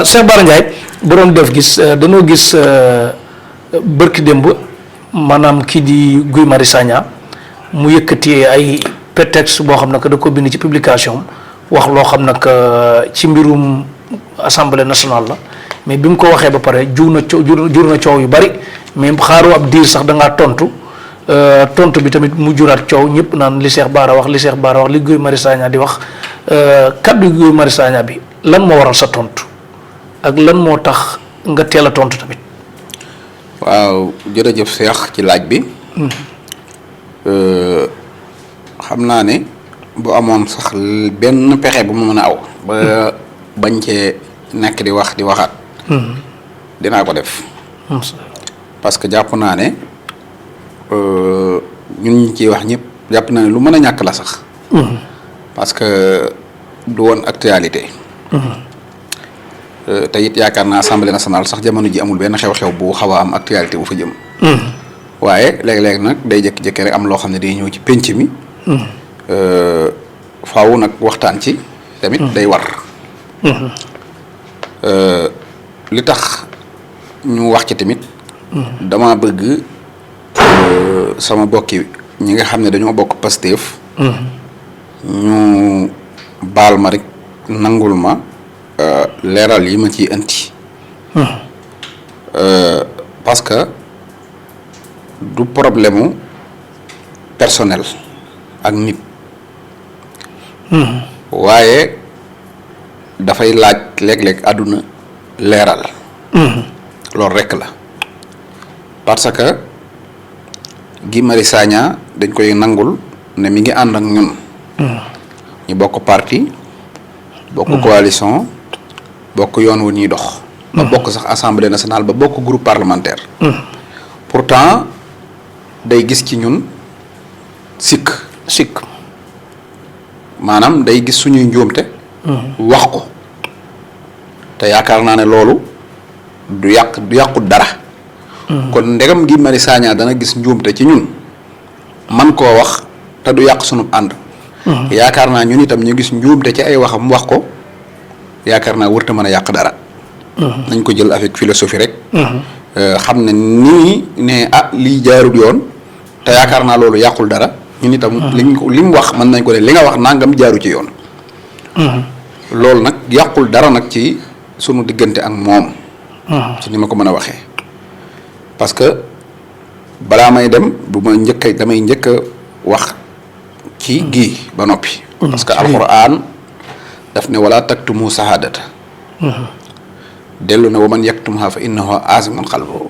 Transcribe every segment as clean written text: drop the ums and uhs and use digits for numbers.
Cheikh Bara Ndiaye borom def gis dañoo gis bërki démb maanaam kii di Guy Marius Sagna mu yëkkati ay prétexte boo xam ne que da ko bind ci publication wax loo xam ne que ci mbirum assemblée nationale la mais bi mu ko waxee ba pare jur na coow yu bari mais xaaru ab diir sax da ngaa tontu bi tamit mu juraat coow ñëpp naan li Cheikh Bara wax li Guy Marius Sagna di wax kaddu Guy Marius Sagna bi lan moo waral sa tontu ak lan moo tax nga teel a tontu tamit. waaw jërëjëf Cheikh ci laaj bi. xam naa ne bu amoon sax benn pexe bu mu mën a aw. ba bañ cee nekk di waxaat. dinaa ko def. parce que jàpp naa ne ñun ñi ciy wax ñëpp jàpp naa ne lu mën a ñàkk la sax. parce que du woon actualité. te it yaakaar naa assemblée nationale sax jamono ji amul benn xew-xew bu xaw a am actualité bu fa jëm. waaye léeg-léeg nag day jékki-jékki rek am loo xam ne day ñëw ci penc mi. faaw nag waxtaan ci tamit day war. li tax ñu wax ci tamit. dama bëgg sama bokki ñi nga xam ne dañoo bokk Pastef. ñu baal ma rek nangul ma leeral yi ma ciy indi. parce que du problème personnel ak nit. waaye dafay laaj léeg-léeg àdduna leeral. loolu rekk la parce que Guy Marius Sagna dañ koy nangul ne mi ngi ànd ak ñun. ñu bokk parti bokk coalition bokk yoon wu ñuy dox. ba bokk sax assemblée nationale ba bokk groupe parlementaire. pourtant day gis ci ñun sikk maanaam day gis suñuy njuumte. wax ko te yaakaar naa ne loolu du yàqut dara. kon ndegam Guy Marius Sagna dana gis njuumte ci ñun man koo wax te du yàq sunu ànd. yaakaar naa ñun itam ñu gis njuumte ci ay waxam wax ko yaakaar naa wërta mën a yàq dara. nañ ko jël avec philosophie rek. xam ne nii ne lii jaarut yoon te yaakaar naa loolu yàqul dara ñun itam. li mu wax mën nañ ko ne li nga wax nangam jaaru ci yoon. loolu nag yàqul dara nag ci sunu diggante ak moom. ci ni ma ko mën a waxee. parce que balaa may dem damay njëkk a wax ci gii ba noppi. parce que alquran daf ne wala taktumu sahadata. dellu ne wa man yaktumha fa innahu azimun qalbuhu.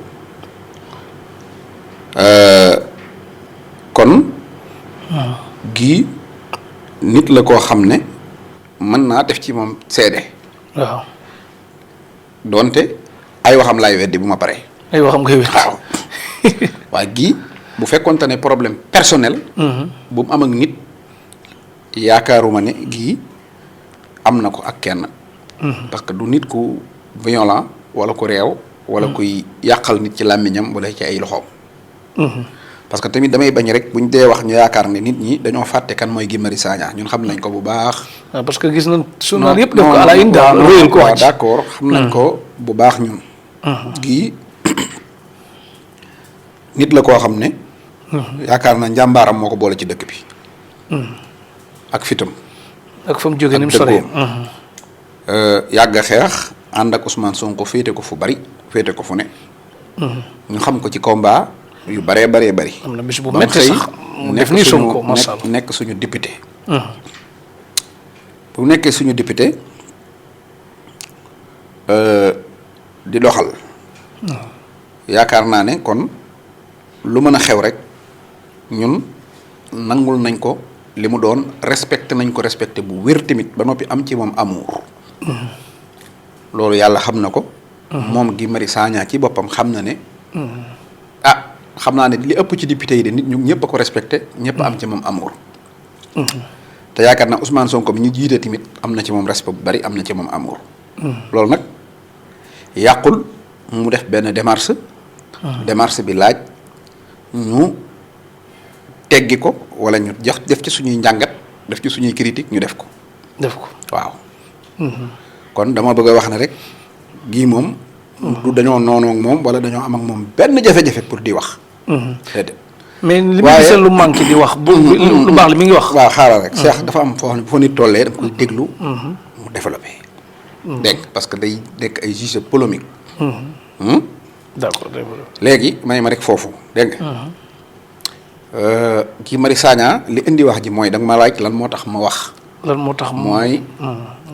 kon. gii nit la koo xam ne mën naa def ci moom seede. waaw. donte ay waxam laay weddi bu ma paree. ay waxam ngay weddi waaw. waaye gii bu fekkonte ne problème personnel. bu mu am ak nit yaakaaruma ne gii am na ko ak kenn. parce que du nit ku violent wala ku réew. wala kuy yàqal nit ci làmmiñam wala ci ay loxoom. parce que tamit damay bañ rek buñ dee wax ñu yaakaar ne nit ñi dañoo fàtte kan mooy Guy Marius Sagna ñun xam nañ ko bu baax. parce que gis nañ journal yëpp def ko à la une daal wéyal ko wàcc. d'accord xam nañ ko bu baax ñun. gii nit la koo xam ne. yaakaar na njàmbaaram moo ko boole ci dëkk bi. ak fitam. ak fa mu jógee ni mu soree. yàgg a xeex ànd ak Ousmane Sonko féete ko fu bari féete ko fu ne. ñu xam ko ci combat yu baree bari. am na bis bu métti sax mu def ni Sonko macha allah nekk suñu député. bu nekkee suñu député di doxal. yaakaar naa ne kon lu mën a xew rek ñun nangul nañ ko li mu doon respecté nañ ko respecté bu wér tamit ba noppi am ci moom amour. loolu yàlla xam na ko. moom Guy Marius Sagna ci boppam xam na ne. xam naa ne li ëpp ci député yi de nit ñu ñëpp a ko respecté ñëpp am ci moom amour. te yaakaar naa Ousmane Sonko mi ñu jiite tamit am na ci moom respect bu bari am na ci moom amour. loolu nag yàqul mu def benn démarche. démarche bi laaj ñu teggi ko wala ñu def ci suñuy njàngat def ci suñuy critique ñu def ko. def ko waaw. kon dama bëgg a wax ne rek gii moom. du dañoo noonoo ak moom wala dañoo am ak moom benn jafe-jafe pour di wax. déedéet. mais li ma gisee lu manqué di wax. lu baax li mi ngi wax. waaw xaaral rek. Cheikh dafa am foo xam ne bu fa nit tollee da koy déglu. mu développé. dégg parce que day nekk ay sujet polémique. d'accord léegi may ma rek foofu dégg nga. Guy Marius Sagna li indi wax ji mooy da nga ma laaj lan moo tax ma wax. lan moo tax mooy.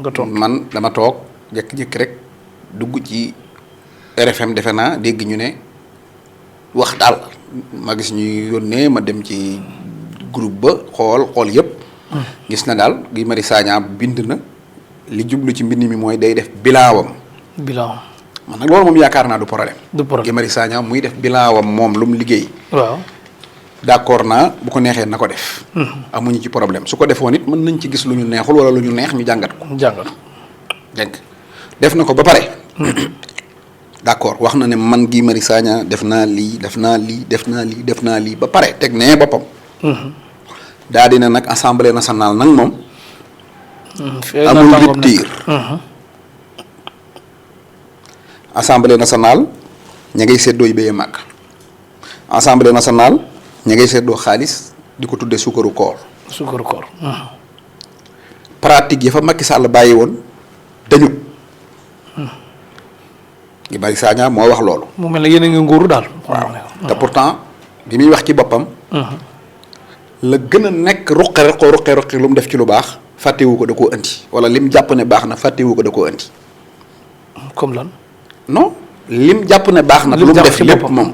nga toog man dama toog jékki-jékki rek dugg ci RFM defe naa dégg ñu ne wax daal ma gis ñuy yónnee ma dem ci groupe ba xool yëpp. gis na daal Guy Marius Sagna bind na li jublu ci mbind mi mooy day def bilaawam. bilan. man nag loolu moom yaakaar naa du problème. du problème Guy Marius Sagna muy def bilaawam moom lu mu liggéey. waaw. d'accord naa bu ko neexee na ko def. amuñu ci problème su ko defoon it mën nañ ci gis lu ñu neexul wala lu ñu neex ñu jàngat ko. jàngat. dégg def na ko ba pare. d'accord wax na ne man Guy Marius Sagna def naa lii def naa lii def naa lii def naa lii ba pare teg nee boppam. daa di ne nag assemblée nationale nag moom. amul rupture. assemblée nationale ña ngay séddoo yi béyee màgg. assemblée nationale ña ngay séddoo xaalis di ko tuddee suukaru koor. suukaru koor. pratique yi fa Macky Sall bàyyi woon dañu. Guy Marius Sagna moo wax loolu. mu mel ne yéen a ngi nguuru daal. waaw te pourtant bi muy wax ci boppam. la gën a nekk ruqe lu mu def ci lu baax fàttewu ko da koo andi wala lim jàpp ne baax na fàttewu ko da koo andi. comme lan. non lim jàpp ne baax na. lu mu def lépp moom.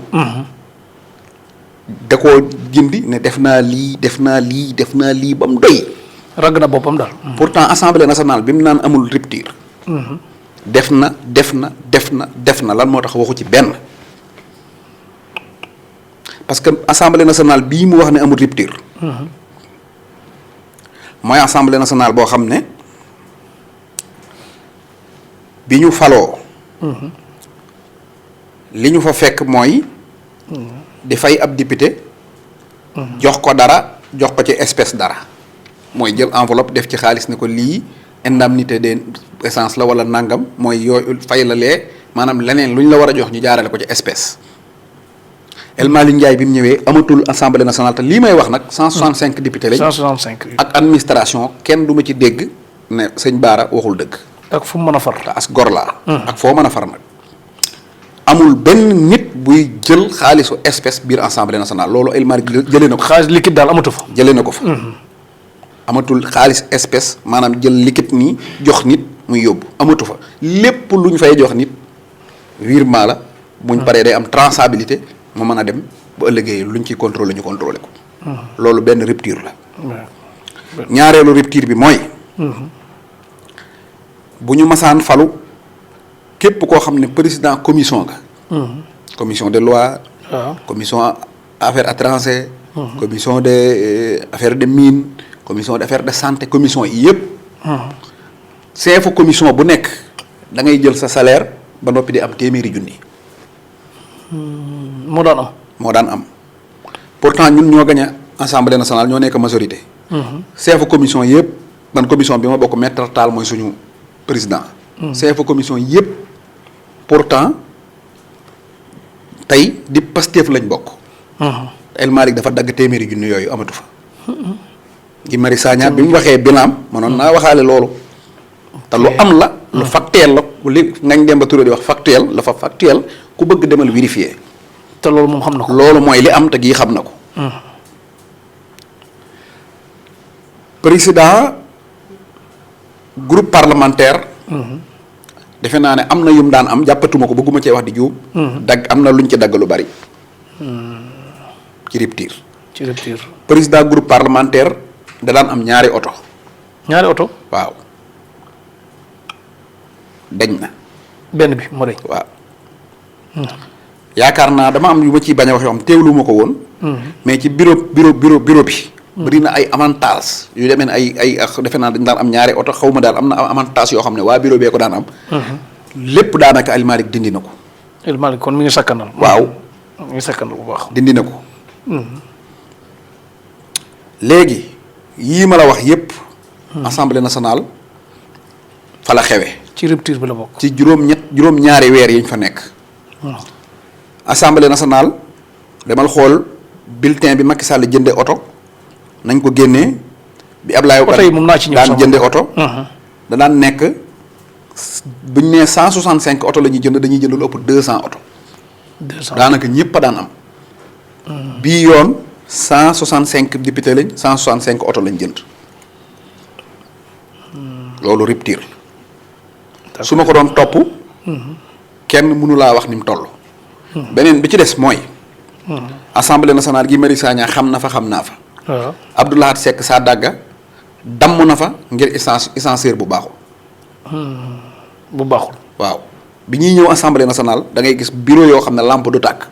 da koo jindi ne def naa lii def naa lii def naa lii ba mu doy. ragg na boppam daal. pourtant assemblée nationale bi mu naan amul rupture. def na lan moo tax waxu ci benn. parce que assemblée nationale bii mu wax ne amul rupture. mooy assemblée nationale boo xam ne bi ñu faloo. li ñu fa fekk mooy. di fay ab député. jox ko dara jox ko ci espèce dara. mooy jël enveloppe def ci xaalis ne ko lii indemnité de essence la wala nangam mooy yooyu fay la lee maanaam leneen lu ñu la war a jox ñu jaarale ko ci espèce. El Malick Ndiaye bi mu ñëwee amatul assemblée nationale te lii may wax nag 165 députés lañ. 165. ak administration kenn du ma ci dégg ne sëñ Baara waxul dëgg. ak fu mu mën a far. te as gor laa. ak foo mën a far nag. amul benn nit buy jël xaalisu espèce biir assemblée nationale loolu El Malick jëlee na ko. xaalis liquide daal amatu fa. jëlee na ko fa. amatul xaalis espèce maanaam jël liquide nii jox nit muy yóbbu amatu fa lépp lu ñu fay jox nit virement la. buñ paree day am traçabilité mu mën a dem ba ëllëgee luñ ciy contrôler ñu contrôler ko. loolu benn rupture la. ñaareelu rupture bi mooy. bu ñu masaan falu képp koo xam ne président commission nga. commission des lois. commission affaires étrangères. commission des affaires de mines. commission d'affaires de santé commission yi yëpp. chef commission bu nekk da ngay jël sa salaire ba noppi di am téeméeri junni. moo daan am. pourtant ñun ñoo gañ a assemblée nationale ñoo nekk majorité. chef commission yëpp man commission bi ma bokk Maître Tall mooy suñu président. chef commission yëpp pourtant tey di Pastef lañ bokk. El Malick dafa dagg téeméeri junni yooyu amatu fa. Guy Marius Sagna bi mu waxee bilaam mënoon naa waxaale loolu. te lu am la. lu factuel la li Ngagne Demba Touré di wax factuel la fa factuel ku bëgg demal vérifier. te loolu moom xam na ko. loolu mooy li am te gii xam na ko. président groupe parlementaire. defe naa ne am na yum daan am jàppatuma ko bëgguma cee wax di juum. dagg am na luñ ci dagg lu bari. ci rupture. président groupe parlementaire da daan am ñaari oto. waaw. dañ na. benn bi moo dañ. waaw. yaakaar naa dama am yu ma ciy bañ a wax yoo xam teewlu ma ko woon. mais ci bureau bi. bari na ay avantages yu demee ne ay defe naa dañ daan am ñaari oto xaw ma daal am na avantage yoo xam ne waa bureau bee ko daan am. lépp daanaka El Malick dindi na ko. El Malick kon mi ngi sakkanal. waaw mi ngi sakkanal bu baax. dindi na ko. léegi yii ma la wax yépp assemblée nationale fa la xewe ci rupture bi la bokk. ci juróom-ñaari weer yi ñu fa nekk. assemblée nationale demal xool bulletin bi Macky Sall jënde oto nañ ko génnee. bi Ablaye oto yi moom naa ci ñëw daan jënde oto. da daan nekk bu ñu nee 165 oto la ñuy jënd dañuy jënd lu ëpp 200 oto. 200 daanaka ñëpp a daan am. bii yoon 165 député lañ 165 oto lañ jënd. loolu rupture. su ma ko doon topp. kenn mënu laa wax ni mu toll. beneen bi ci des mooy. assemblée nationale gi Mari Sagna xam na fa xam naa fa. waaw Abdou Lahad Seck Sadaga damm na fa ngir ascenseur bu baaxul. bu baaxul. waaw bi ñuy ñëw assemblée nationale da ngay gis bureau yoo xam ne lampe du tàkk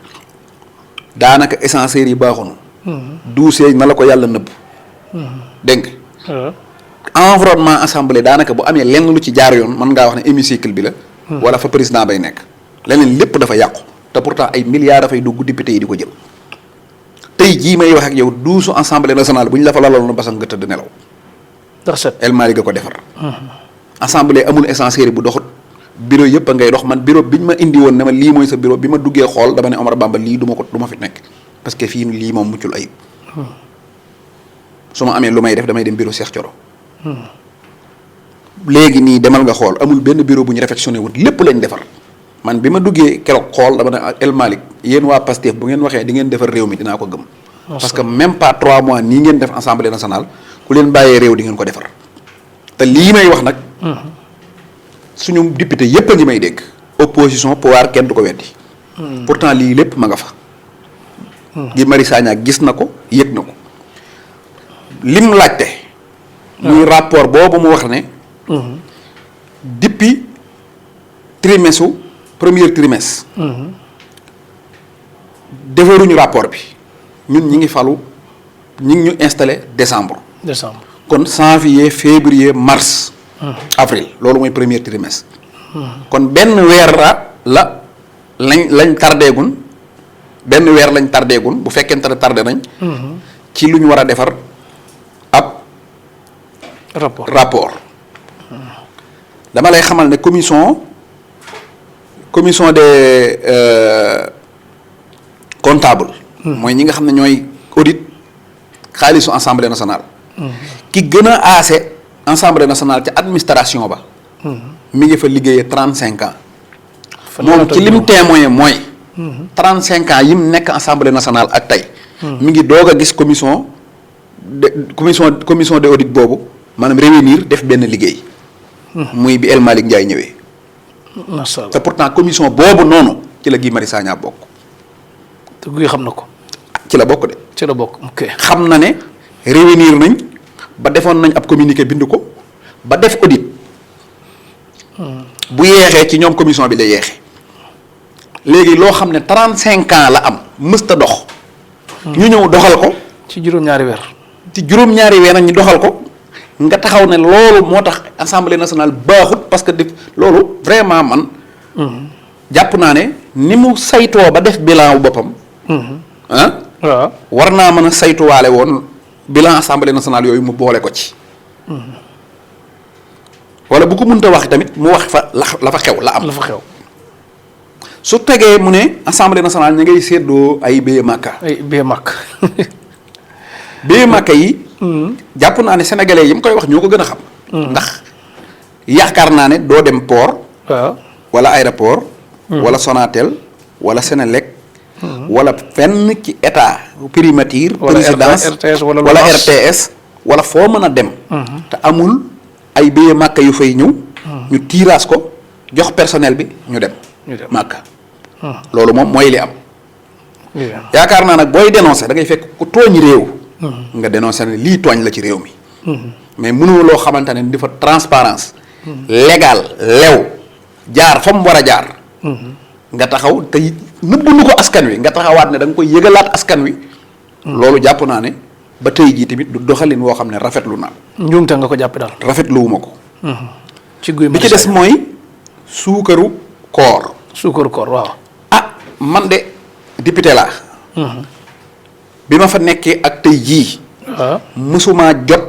daanaka ascenseur yi baaxoon. douze na la ko yàlla nëbb. dégg nga. environnement assemblée daanaka bu amee lenn lu ci jaar yoon mën ngaa wax ne hémicycle bi la. wala fa président bay nekk. leneen lépp dafa yàqu te pourtant ay milliards dafay dugg député yi di ko jël. tey jii may wax ak yow duusu assemblée nationale bu ñu la fa lalaloon basang nga tëdd nelaw. ndax set El Malick ga ko defar. assemblée amul ascenseur bu doxut. bureau yëpp a ngay dox man bureau bi ñu ma indi woon ne ma lii mooy sa bureau bi ma duggee xool dama ne Omar Bamba lii du ma fi nekk parce que fii lii moom muccul ayib. su ma amee lu may def damay dem bureau Cheikh Thioro. léegi nii demal nga xool amul benn bureau bu ñu réfectionné wut lépp lañ defar. man bi ma duggee keroog xool dama ne El Malick yéen waa Pastef bu ngeen waxee di ngeen defar réew mi dinaa ko gëm. parce que même pas 3 mois nii ngeen def assemblée nationale ku leen bàyyee réew di ngeen ko defar. te lii may wax nag. suñu député yépp a ngi may dégg. opposition pouvoir kenn du ko weddi. pourtant lii lépp ma nga fa. Guy Marius Sagna gis na ko yëg na ko. lim laajte. muy rapport boobu mu wax ne. depuis trimestre premier trimestre. defaruñu rapport bi ñun ñi ngi falu ñi ngi ñu installé décembre. kon janvier février mars. avril loolu mooy premier trimestre. kon benn weer lañ tardeegun benn weer lañ tardeegun bu fekkente ne tardé nañ. ci lu ñu war a defar ab. rapport. dama lay xamal ne commission des comptables. mooy ñi nga xam ne ñooy audit xaalisu assemblée nationale. ki gën a aase assemblée nationale ca administration ba. mi ngi fa liggéeyee 35 ans. moom ci lim témoin mooy. 35 ans yim nekk assemblée nationale ak tey. mi ngi doog a gis commission de audit boobu maanaam réunir def benn liggéey. muy bi El Malick Ndiaye ñëwee. macha allah te pourtant commission boobu noonu ci la Guy Marius Sagna bokk. te Guy xam na ko. ci la bokk de. ci la bokk ok. xam na ne réunir nañ ba defoon nañ ab communiqué bind ko ba def audit. bu yeexee ci ñoom commission bi la yeexee. léegi loo xam ne 35 ans la am mësta dox. ñu ñëw doxal ko. ci juróom-ñaari weer. ci juróom-ñaari weer nag ñu doxal ko nga taxaw ne loolu moo tax assemblée nationale baaxut parce que loolu vraiment man. jàpp naa ne ni mu saytoo ba def bilan wu boppam. waaw war naa mën a saytuwaale woon bilan assemblée nationale yooyu mu boole ko ci. wala bu ko mënta wax tamit mu wax fa la fa xew la am. la fa xew. su tegee mu ne assemblée nationale ñu ngay séddoo ay béye màkka. ay béye màkk. béye màkka yi. jàpp naa ne sénégalais yi mu koy wax ñoo ko gën a xam. ndax yaakaar naa ne doo dem port. waaw wala aéroport. wala Sonatel wala Sénélec. wala fenn ci état primature. présidence wala RTS wala foo mën a dem. te amul ay béye màkka yu fay ñëw. ñu tiiraas ko jox personnel bi ñu dem. màkka. loolu moom mooy li am. yaakaar naa nag booy dénoncé da ngay fekk ku tooñ réew. nga dénoncé ne lii tooñ la ci réew mi. mais mënoo loo xamante ne dafa transparence légal lew jaar fa mu war a jaar. nga taxaw te nëbbu nu ko askan wi nga taxawaat ne da nga koy yëgalaat askan wi. loolu jàpp naa ne ba tey jii tamit du doxalin woo xam ne rafetlu naa. njuumte nga ko jàppe daal. rafetluwuma ko. ci Guy bi ci des mooy suukaru koor. suukaru koor waaw. man de député laa. bi ma fa nekkee ak tey jii. waaw mësumaa jot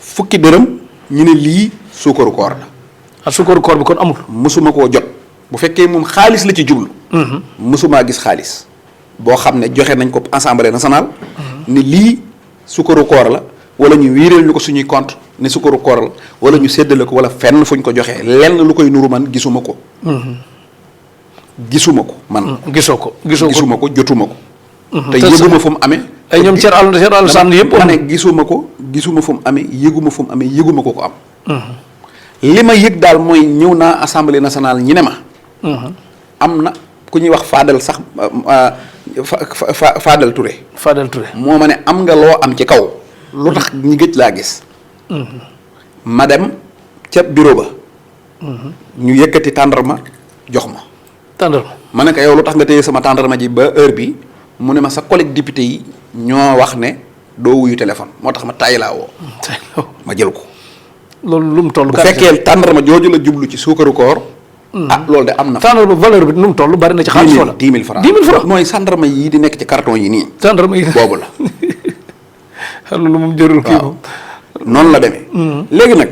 fukki dërëm ñu ne lii suukaru koor la sukkaru koor bi kon amul. mësuma koo jot bu fekkee moom xaalis la ci jublu. mësumaa gis xaalis boo xam ne joxe nañ ko assemblée nationale. ni lii sukkaru koor la wala ñu wiireel ñu ko suñuy compte ne sukkaru koor la wala ñu séddale ko wala fenn fuñ ko joxee lenn lu koy nuru man gisuma ko. gisuma ko man. gisoo ko gisuma ko jotuma ko. te yëguma fu mu amee. ay ñoom Thierno Alassane Sall yëpp. ma ne gisuma fu mu amee yëguma fu mu amee yëguma ko am. li ma yëg daal mooy ñëw naa assemblée nationale ñi ne ma. am na ku ñuy wax Fadel sax Fadel Touré. Fadel Touré moo ma ne am nga loo am ci kaw. lu tax ñi gëj laa gis. ma dem ca bureau ba. ñu yëkkati tàndarma jox ma. tàndarma ma ne ko yow lu tax nga téye sama tàndarma ji ba heure bi mu ne ma sa collègue député yi ñoo wax ne doo wuyu téléphone moo tax ma tàyyi laa woo. ma jël ko. loolu lu mu toll. bu fekkee tàndarma jooju la jublu ci suukaru koor. loolu de am na. tàndarma valeur bi nu mu toll bari na ci xaalis wala. 10 000 francs 10 000 francs mooy tàndarma yii di nekk ci carton yi nii. tàndarma yi boobu la. loolu moom jërul kii moom. noonu la demee. léegi nag.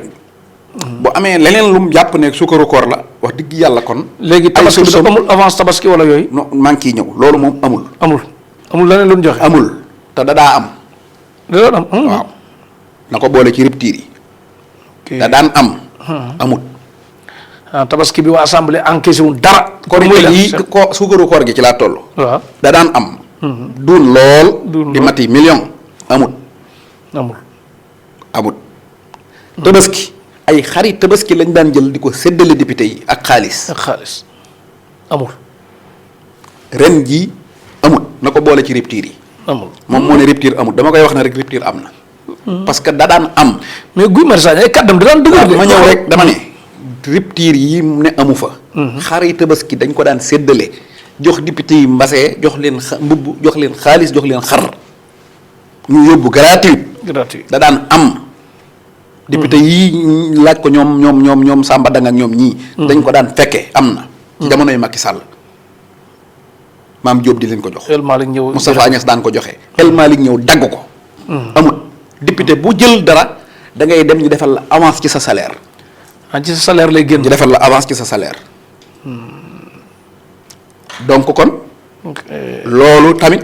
bu amee leneen lu mu jàpp ne suukaru koor la wax dëgg yàlla kon. léegi tabaski bi amul avance tabaski wala yooyu. non maa ngi ciy ñëw loolu moom amul. amul leneen lu ñu joxe. amul te dadaa am. da daan am. waaw na ko boole ci rupture yi. da daan am. amul. tabaski bi waa assemblée encaissé wu dara. kon muy lii ko suukaru koor gi ci laa toll. waaw da daan am. duun lool. di mati million amul. amul. tabaski ay xarit tabaski lañ daan jël di ko séddale député yi ak xaalis. amul. ren jii amul na ko boole ci rupture yi. amul moom moo ne rupture amul dama koy wax ne rek rupture am na. parce que da daan am. mais Guy Marius Sagna ay kàddam da daan dëgër de. ma ñëw rek dama ne. rupture yi ne amu fa. xarit tabaski dañ ko daan séddale jox député yi mbasee jox leen mbubb jox leen xaalis jox leen xar ñu yóbbu gratuit. da daan am. député yii laaj ko ñoom Samba Dang ak ñoom ñii. dañ ko daan fekke am na. ci jamonoy Macky Sall. maam Diop di leen ko jox. El Malick ñëw Moustapha Niass daan ko joxe. El Malick ñëw dagg ko. amul député bu jël dara da ngay dem ñu defal la avance ci sa salaire. ci sa salaire lay génn. ñu defal la avance ci sa salaire. donc kon. loolu tamit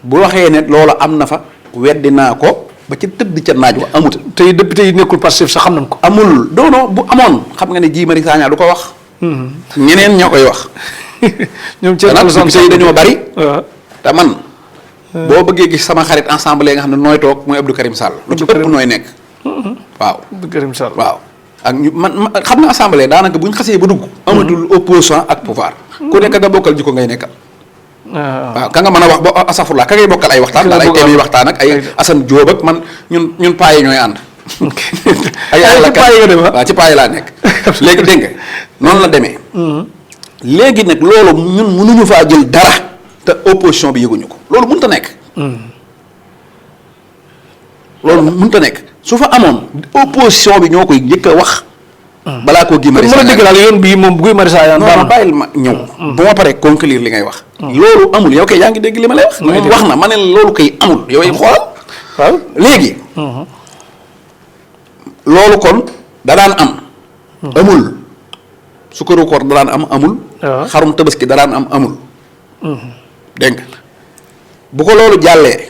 bu waxee ne loolu am na fa weddi naa ko. ba ci tëdd ca naaj wa amut. tey député yi nekkul Pastef sax xam nañ ko. amul non bu amoon xam nga ne Guy Marius Sagna du ko wax. ñeneen ñoo koy wax. ñoom Thierno Alassane député yi dañoo bari. waaw te man. boo bëggee gis sama xarit ensemble nga xam ne nooy toog mooy Abdou Karim Sall. lu ci ëpp nooy nekk. waaw Abdou Karim Sall waaw. ak ñu man xam nga assemblée daanaka bu ñu xasee ba dugg. amatul opposition ak pouvoir. ku nekk nga bokkal jikko ngay nekkal. waaw ka nga mën a wax ba asafurlaa ka ngay bokkal ay waxtaan daal ay téeméer waxtaan ak ay Assane Diop ak man ñun paa yi ñooy ànd. ay waaw ci paa yi laa nekk. léegi dégg nga noonu la demee. léegi nag loolu ñun mënuñu faa jël dara te opposition bi yëguñu ko loolu mënut a nekk. loolu mënut a nekk su fa amoon opposition bi ñoo koy njëkk a wax. balaa koo Guy Marius Sagna mën a dégg daal yoon bii moom Guy Marius Sagna non bàyyil ma ñëw. bu ma paree conclure li ngay wax. loolu amul yow kay yaa ngi dégg li ma lay wax. moom wax na ma ne loolu kay amul yow yi xoolal. waaw léegi. loolu kon da daan am. amul sukkaru koor da daan am amul. xarum tabaski da daan am amul. dégg nga bu ko loolu jàllee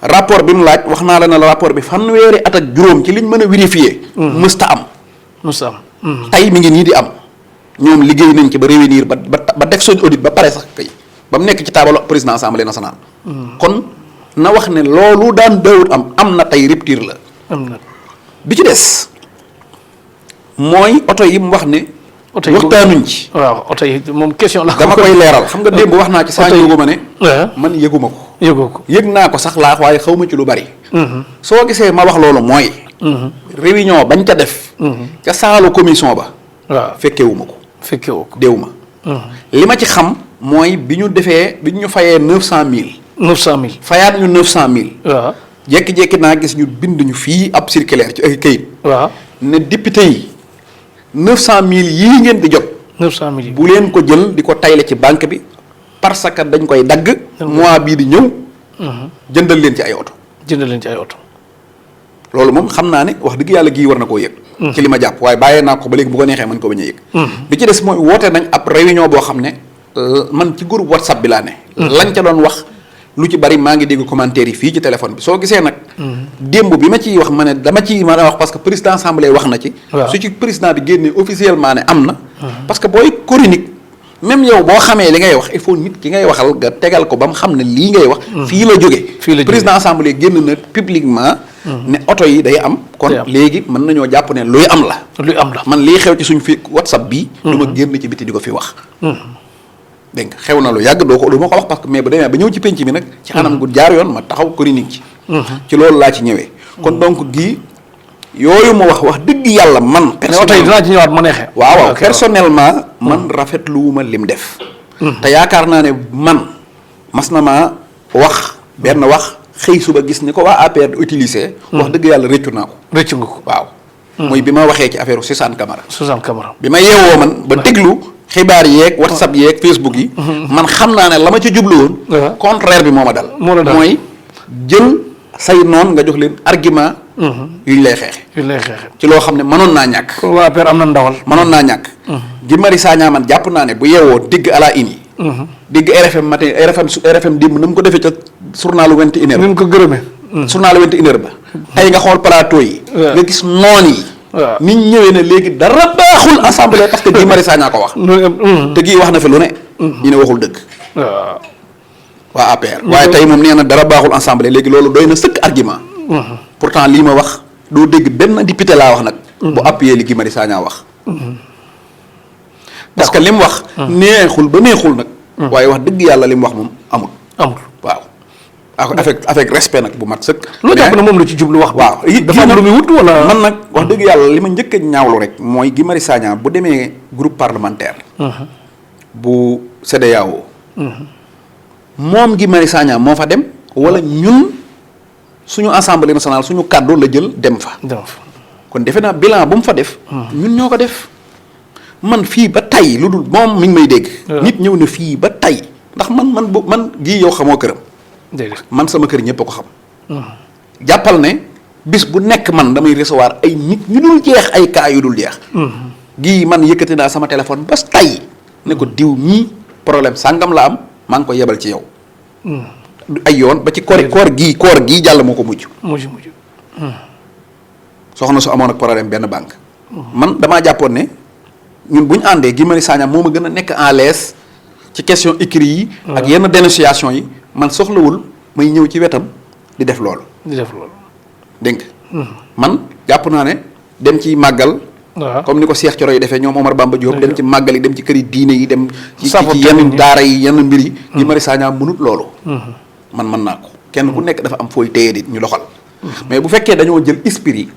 rapport bi mu laaj wax naa la ne la rapport bi fanweeri at ak juróom ci liñ mën a vérifier. mësta am. tey mi ngi nii di am ñoom liggéey nañ ci ba réunir ba def seen audit ba pare sax kay ba mu nekk ci taabalu président assemblée nationale. kon na wax ne loolu daan daawut am na tey rupture la. bi ci des mooy oto yi mu wax ne. oto yi waxtaanuñ ci. waaw oto yi moom question la. dama koy leeral xam nga démb wax naa ci saa yëgu ma ne. man yëguma ko. yëgoo ko yëg naa ko sax laax waaye xaw ma ci lu bari. soo gisee ma wax loolu mooy. réunion bañ ca def. ca saalu commission ba. waaw fekkewuma ko. fekkewoo ko déw ma. li ma ci xam mooy bi ñu fayee 900000. 900000. fayaat ñu 900000. waaw jékki-jékki naa gis ñu bind ñu fii ab circulaire ci ay këyit. waaw ne député yi 900000 yii ngeen di jot. 900000 yi bu leen ko jël di ko tayle ci banque bi parce que dañ koy dagg. mois bii di ñëw. jëndal leen ci ay oto. jëndal leen ci ay oto. loolu moom xam naa ne wax dëgg yàlla gii war na koo yëg. ci li ma jàpp waaye bàyyee naa ko ba léegi bu ko neexee mën ko bañ a yëg. li ci des mooy woote nañ ab réunion boo xam ne man ci groupe WhatsApp bi laa ne. lañ ca doon wax lu ci bari maa ngi dégg commentaire yi fii ci téléphone bi soo gisee nag. démb bi ma ciy wax ma ne dama ciy mën a wax parce que président assemblée wax na ci. su ci président bi génnee officiellement ne am na. parce que booy chronique même yow boo xamee li ngay wax il faut nit ki ngay waxal nga tegal ko ba mu xam ne lii ngay wax. fii la jógee. président assemblée génn na publiquement. ne oto yi day am. kon léegi mën nañoo jàpp ne luy am la. luy am la man lii xew ci suñ fi WhatsApp bii. du ma génn ci biti di ko fi wax. dégg nga xew na lu yàgg du ma ko wax parce que mais bu demee ba ñëw ci penc mi nag. ci anam gu jaar yoon ma taxaw chronique ci. ci loolu laa ci ñëwee. kon donc gii yooyu ma wax dëgg yàlla man. personnellement dinaa ci ñëwaat ma neexee. waaw personnellement man rafetluwuma lim def. te yaakaar naa ne man mas na maa wax benn wax xëy suba gis ni ko waa APR utiliser. wax dëgg yàlla rëccu naa ko. rëccu nga ko waaw. muy bi ma waxee ci affaire Suzanne Camara. Suzanne Camara. bi ma yeewoo man ba déglu xibaar yeeg WhatsApp yeeg Facebook yi. man xam naa ne la ma ca jublu woon. contraire bi moo ma dal. mooy jël say noon nga jox leen argument. yuñ lay xeexe. ci loo xam ne mënoon naa ñàkk. waa APR am na ndawal. mënoon naa ñàkk. Guy Marius Sagna man jàpp naa ne bu yeewoo dégg à la une. dégg RFM matin RFM démb na mu ko defee ca journalu 21h. ni mu ko gërëmee. journalu 21h ba. tey nga xool plateau yi. nga gis noon yi. waaw nit ñëwee ne léegi dara baaxul assemblée parce que Guy Marius Sagna ko wax. te gii wax na fi lu ne. ñu ne waxul dëgg. waaw. waa APR. waaye tey moom nee na dara baaxul assemblée léegi loolu doy na sëkk argument. pourtant lii ma wax doo dégg benn député laa wax nag. bu appuyé li Guy Marius Sagna wax. parce que li mu wax. neexul ba neexul nag. waaye wax dëgg yàlla li mu wax moom amul. waaw. avec respect nag bu mat sëkk. loo jàpp ne moom la ci jublu wax. waaw it dafa am lu muy wut wala. man nag wax dëgg yàlla li ma njëkk a ñaawlu rek mooy Guy Marius Sagna bu demee groupe parlementaire. bu CEDEAO. moom Guy Marius Sagna moo fa dem. wala ñun suñu assemblée nationale suñu kàddu la jël dem fa. kon defe naa bilan bu mu fa def. ñun ñoo ko def. man fii ba tey lu dul moom mi ngi may dégg. nit ñëw na fii ba tey ndax man gii yow xamoo këram. man sama kër ñëpp a ko xam. jàppal ne bis bu nekk man damay recevoir ay nit ñu dul jeex ay cas yu dul jeex. gii man yëkkati naa sama téléphone ba tey ne ko diw mii problème sàngam la am maa ngi ko yebal ci yow. ay yoon ba ci koor gii jàll moo ko mujj. soxna su amoon ak problème benn banque. man damaa jàppoon ne ñun bu ñu àndee Guy Marius Sagna moo ma gën a nekk en l'aise ci question écrit yi. ak yenn dénonciation yi. man soxlawul may ñëw ci wetam di def loolu. dégg nga. man jàpp naa ne dem ci màggal. comme ni ko Cheikh Thioro yi defee ñoom Omar Bamba Diop dem ci màggal yi dem ci këri diine yi dem. ci yenn daara yi yenn mbir yi. Guy Marius Sagna mënut loolu. man mën naa ko kenn ku nekk dafa am fooy téye di ñu doxal. mais bu fekkee dañoo jël esprit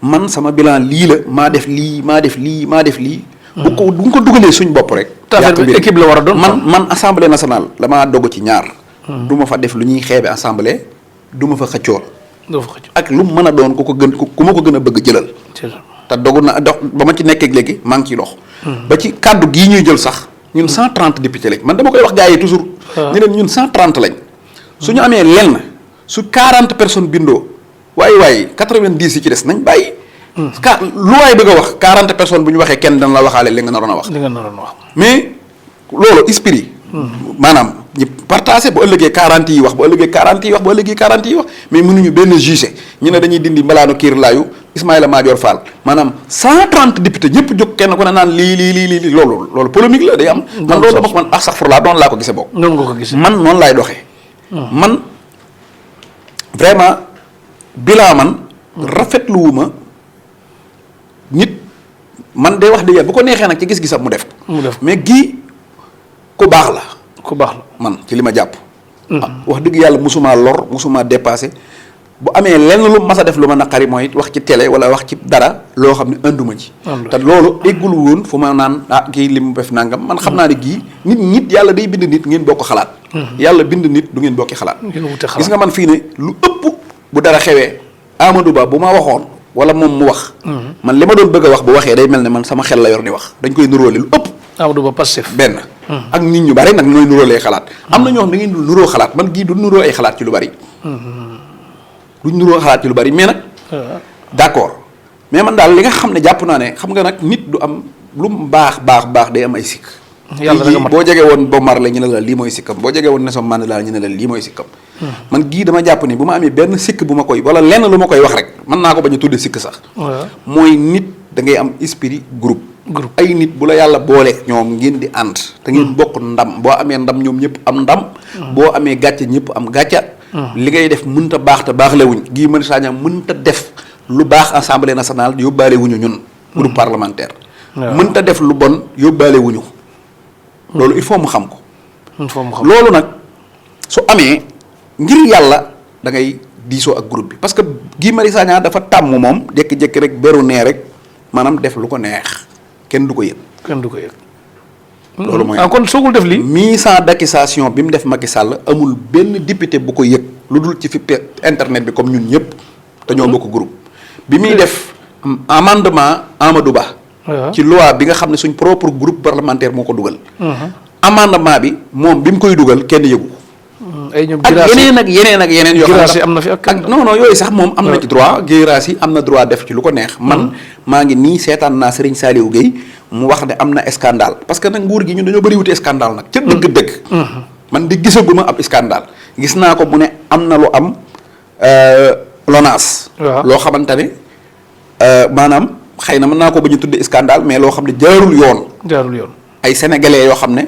man sama bilan lii la maa def lii. bu ko dugalee suñ bopp rek. yàq bi équipe la war a doon man assemblée nationale damaa dogu ci ñaar. du ma fa def lu ñuy xeebe assemblée du ma fa xëccool. ak lu mu mën a doon ku ma ko gën a bëgg jëlal. te dogu na dox ba ma ci nekkee léegi maa ngi ciy dox. ba ci kàddu gii ñuy jël sax ñun 130 députés lañ man dama koy wax gars yi toujours. ñu ne ñun 130 lañ. su ñu amee lenn su 40 personnes bindoo waaye 90 yi ci des nañ bàyyi. lu waay bëgg a wax 40 personnes bu ñu waxee kenn dana la waxaale li nga naroon a wax. mais loolu esprit. maanaam ñu partagé bu ëllëgee 40 yi wax bu ëllëgee 40 yi wax bu ëllëgee 40 yi wax mais mënuñu benn jugé ñu ne dañuy dindi mbalaanu kiir laayu Ismaïla Madior Fall maanaam 130 députés ñëpp jóg kenn ku ne naan lii loolu polémique la day am. man loolu dama ko man astaghfirullah doon laa ko gisee bokk. noonu nga ko gisee man noonu laay doxee. man vraiment bilaa man rafetluwuma nit man day wax dëgg bu ko neexee nag ci gis-gisam mu def mais gii ku baax la. man ci li ma jàpp. wax dëgg yàlla musuma lor musuma dépassé bu amee lenn lu mas a def lu ma naqari mooy wax ci télé wala wax ci dara loo xam ne anduma ci. te loolu eggul woon fu ma naan kii li mu def nangam man xam naa ne gii nit yàlla day bind nit ngeen bokk xalaat. yàlla bind nit du ngeen bokki xalaat. gis nga man fii ne lu ëpp bu dara xewee Amadou Ba bu ma waxoon. wala moom mu wax. man li ma doon bëgg a wax bu waxee day mel ne man sama xel la yor di wax dañ koy nuróole lu ëpp. Amadou Ba Pastef benn. ak nit ñu bari nag nooy nuróolee xalaat. am na ñoo xam ne da ngeen di nuróo xalaat man gii du nuróo ay xalaat ci lu bari. duñ nuróo xalaat ci lu bari mais nag d'accord mais man daal li nga xam ne jàpp naa ne xam nga nag nit du am lu mu baax day am ay sikk. yàlla da nga mat boo jege woon Bob Marley ñu ne la lii mooy sikkam boo jege woon Nelson Mandela ñu ne la lii mooy sikkam. man gii dama jàpp ni bu ma amee benn sikk bu ma koy wala lenn lu ma koy wax rek mën naa ko bañ a tudde sikk sax. mooy nit da ngay am esprit groupe. ay nit bu la yàlla boole ñoom ngeen di ànd. te ngeen bokk ndam boo amee ndam ñoom ñëpp am ndam. boo amee gàcce ñëpp am gàcca. li ngay def mënta baax te baaxle wuñ Guy Marius Sagna mënta def lu baax assemblée nationale yóbbaale wuñu ñun. groupe parlementaire. mënta def lu bon yóbbaale wuñu. loolu il faut mu xam ko. loolu nag su amee ngir yàlla da ngay diisoo ak groupe bi parce que Guy Marius Sagna dafa tàmm moom jékki-jékki rek beru nee rek maanaam def lu ko neex kenn du ko yëg. loolu mooy kon soogul def lii. mise en accusation bi mu def Macky Sall amul benn député bu ko yëg lu dul ci fi internet bi comme ñun ñëpp te ñoo bokk groupe. bi muy def amendement Amadou Ba. ci loi bi nga xam ne suñ propre groupe parlementaire moo ko dugal. amendement bi moom bi mu koy dugal kenn yëgu. ak yeneen ak yeneen yoo xam ne am na fi ak non yooyu sax moom am na ci droit Guirassy am na droit def ci lu ko neex. man maa ngi nii seetaan naa Serigne Saliou Gueye mu wax ne am na scandale parce que nag nguur gi ñun dañoo bëri wuti scandale nag. ca dëgg-dëgg. man di gisaguma ab scandale gis naa ko mu ne am na lu am LONASE. loo xamante ne maanaam. xëy na mën naa ko ba ñu tudde scandale mais loo xam ne jaarul yoon. ay sénégalais yoo xam ne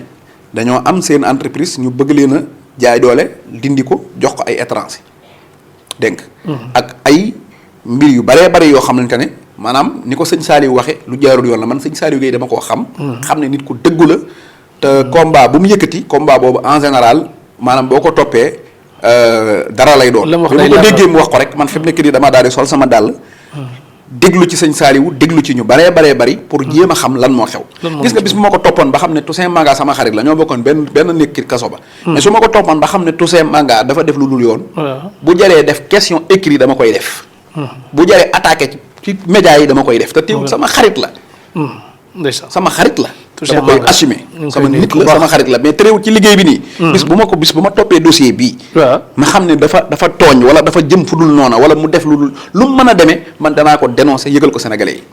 dañoo am seen entreprise ñu bëgg leen a jaay doole dindi ko jox ko ay étranger dégg ak ay mbir yu baree bari yoo xamante ne maanaam ni ko sëñ Saliou waxe lu jaarul yoon la man sëñ Saliou Gueye dama koo xam. xam ne nit ku dëggu la te combat bu mu yëkkati combat boobu en général maanaam boo ko toppee dara lay doon. bi ma ko déggee mu wax ko rek man fi mu nekk nii dama daal di sol sama dàll. déglu ci sëñ Saliou déglu ci ñu baree bari pour jéem a xam lan moo xew. gis nga bis bu ma ko toppoon ba xam ne Toussaint Manga sama xarit la ñoo bokkoon benn nekk kaso ba. mais su ma ko toppoon ba xam ne Toussaint Manga dafa def lu dul yoon. bu jaree def question écrit dama koy def. bu jaree attaqué ci médias yi dama koy def te teewul sama xarit la. sama xarit la. dama koy assumer sama nit la sama xarit la mais terewul ci liggéey bi nii. bis bu ma toppee dossier bii. ma xam ne dafa tooñ wala dafa jëm fu dul noona wala mu def lu mu mën a demee man danaa ko dénoncer yëgal ko sénégalais yi.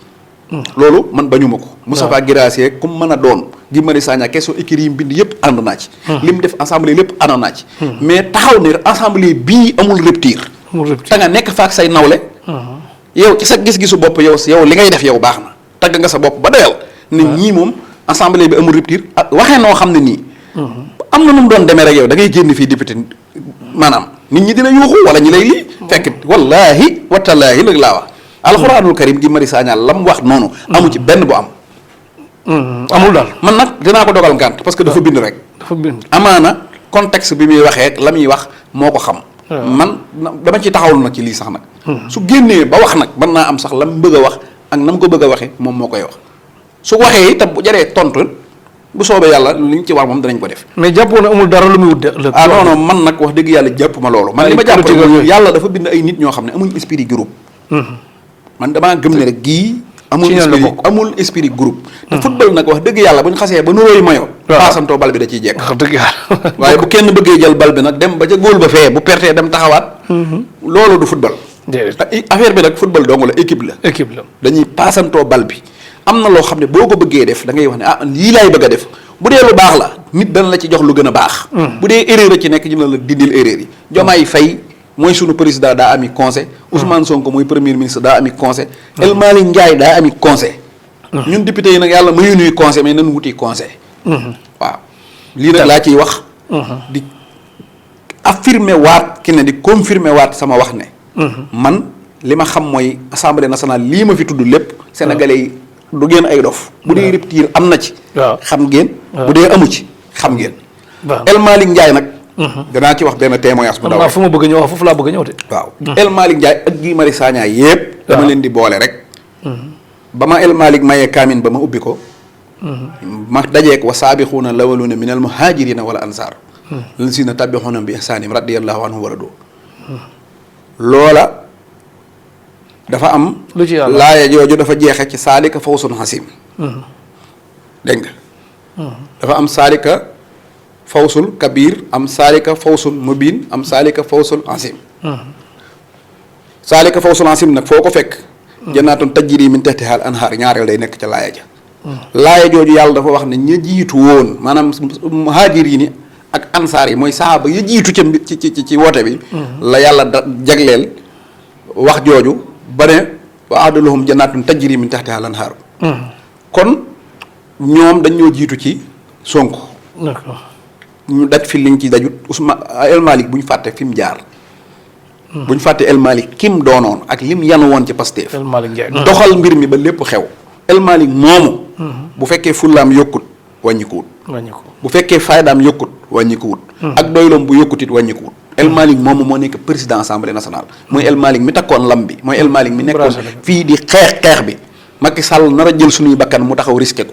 loolu man bañuma ko. Moustapha Guirassy ku mu mën a doon Guy Marius Sagna question écrits yi mu bind yëpp ànd naa ci. li mu def assemblée lépp ànd naa ci. mais taxaw ne assemblée bii amul rupture. ta nga nekk faak say nawle. yow ci sa gis-gisu bopp yow li ngay def yow baax na tagg nga sa bopp ba doyal. ne ñii moom assemblée bi amul rupture ak waxee noo xam ne nii. am na nu mu doon demee rek yow da ngay génn fii député maanaam nit ñi dina yuuxu wala ñi lay lii. fekk wallaahi watallaahi la laa wax. alxuraanul karim Guy Marius Sagna la mu wax noonu. amu ci benn bu am. amul daal man nag dinaa ko dogal ngànt parce que dafa bind rek. amaana contexte bi muy waxee la muy wax moo ko xam. man dama ci taxawlu nag ci lii sax nag. su génnee ba wax nag mën naa am sax la mu bëgg a wax ak na mu ko bëgg a waxee moom moo koy wax. su waxee itam bu jaree tontu bu soobee yàlla li ñu ci war moom danañ ko def. mais jàppoon na amul dara lu muy wut de. non man nag wax dëgg yàlla jàpp ma loolu. man li ma jàpp yàlla dafa bind ay nit ñoo xam ne amuñ esprit groupe. man damaa gëm ne rek gii. amul esprit groupe. te football nag wax dëgg yàlla bu ñu xasee ba nuróoy mayo. paasantoo bal bi da ciy jekk. wax dëgg yàlla. waaye bu kenn bëggee jël bal bi nag dem ba ca góol ba fee bu pertee dem taxawaat. loolu du football. affaire bi nag football dong la équipe la. dañuy paasantoo bal bi. am na loo xam ne boo ko bëggee def da ngay wax ne lii laay bëgg a def bu dee lu baax la nit dana la ci jox lu gën a baax. bu dee erreur a ci nekk ñu ne la dindil erreur yi. Diomaye Faye mooy sunu président daa ami conseil. Ousmane Sonko mooy premier ministre daa ami conseil. El Malick Ndiaye daa ami conseil. ñun député yi nag yàlla mayu nuy conseil mais nan wuti conseil. waaw lii nag laa ciy wax. di affirmer waat ki ne di confirmer waat sama wax ne. man li ma xam mooy assemblée nationale lii ma fi tudd lépp. sénégalais yi. du ngeen ay dof bu dee rupture am na ci. xam ngeen. bu dee amu ci xam ngeen. El Malick Ndiaye nag. danaa ci wax benn témoignage bu ndaw rek. fu ma bëgg a ñëw foofu laa bëgg a ñëw de. waaw El Malick Ndiaye ak Guy Marius Sagna yépp dama leen di boole rek. ba ma El Malick mayee kaamin ba ma ubbi ko. ma dajeek wa saabixuuna lawaluuna minal muhaajiriina wala ansaar. lazina tabixuuna bi ihsaanim radiyallahu anhum wa radu. loola. dafa am. lu ci yàlla laaya jooju dafa jeexe ci saalika fawsun xasim. dégg nga. dafa am saalika fawsul kabir am saalika fawsul mubin am saalika fawsul xasim. saalika fawzul aziim nag foo ko fekk. jannaatun tajrii min tahtihaa al-anhaar ñaareel day nekk ca laaya ja. laaya jooju yàlla dafa wax ne ña jiitu woon maanaam muhaajiriin yi ak ansaar yi mooy saaba ya jiitu ca ci woote bi. la yàlla jagleel wax jooju ba ne wa a'adda lahum jannaatun tajrii min tahtihaa al-anhaar. kon ñoom dañ ñoo jiitu ci Sonko. d'accord ñu daj fi liñ ci dajut Ousmane El Malick bu ñu fàtte fi mu jaar. bu ñu fàtte El Malick kim doonoon ak lim yanu woon ci Pastef. El Malick Ndiaye doxal mbir mi ba lépp xew. El Malick moomu. bu fekkee fullaam yokkut wàññikuwut. bu fekkee faydaam yokkut wàññikuwut. ak doyloom bu yokkutit wàññikuwut. El Malick moomu moo nekk président assemblée nationale. mooy El Malick mi takkoon lam bi mooy El Malick mi nekkoon fii di xeex bi. Macky Sall nar a jël suñuy bakkan mu taxaw risqué ko.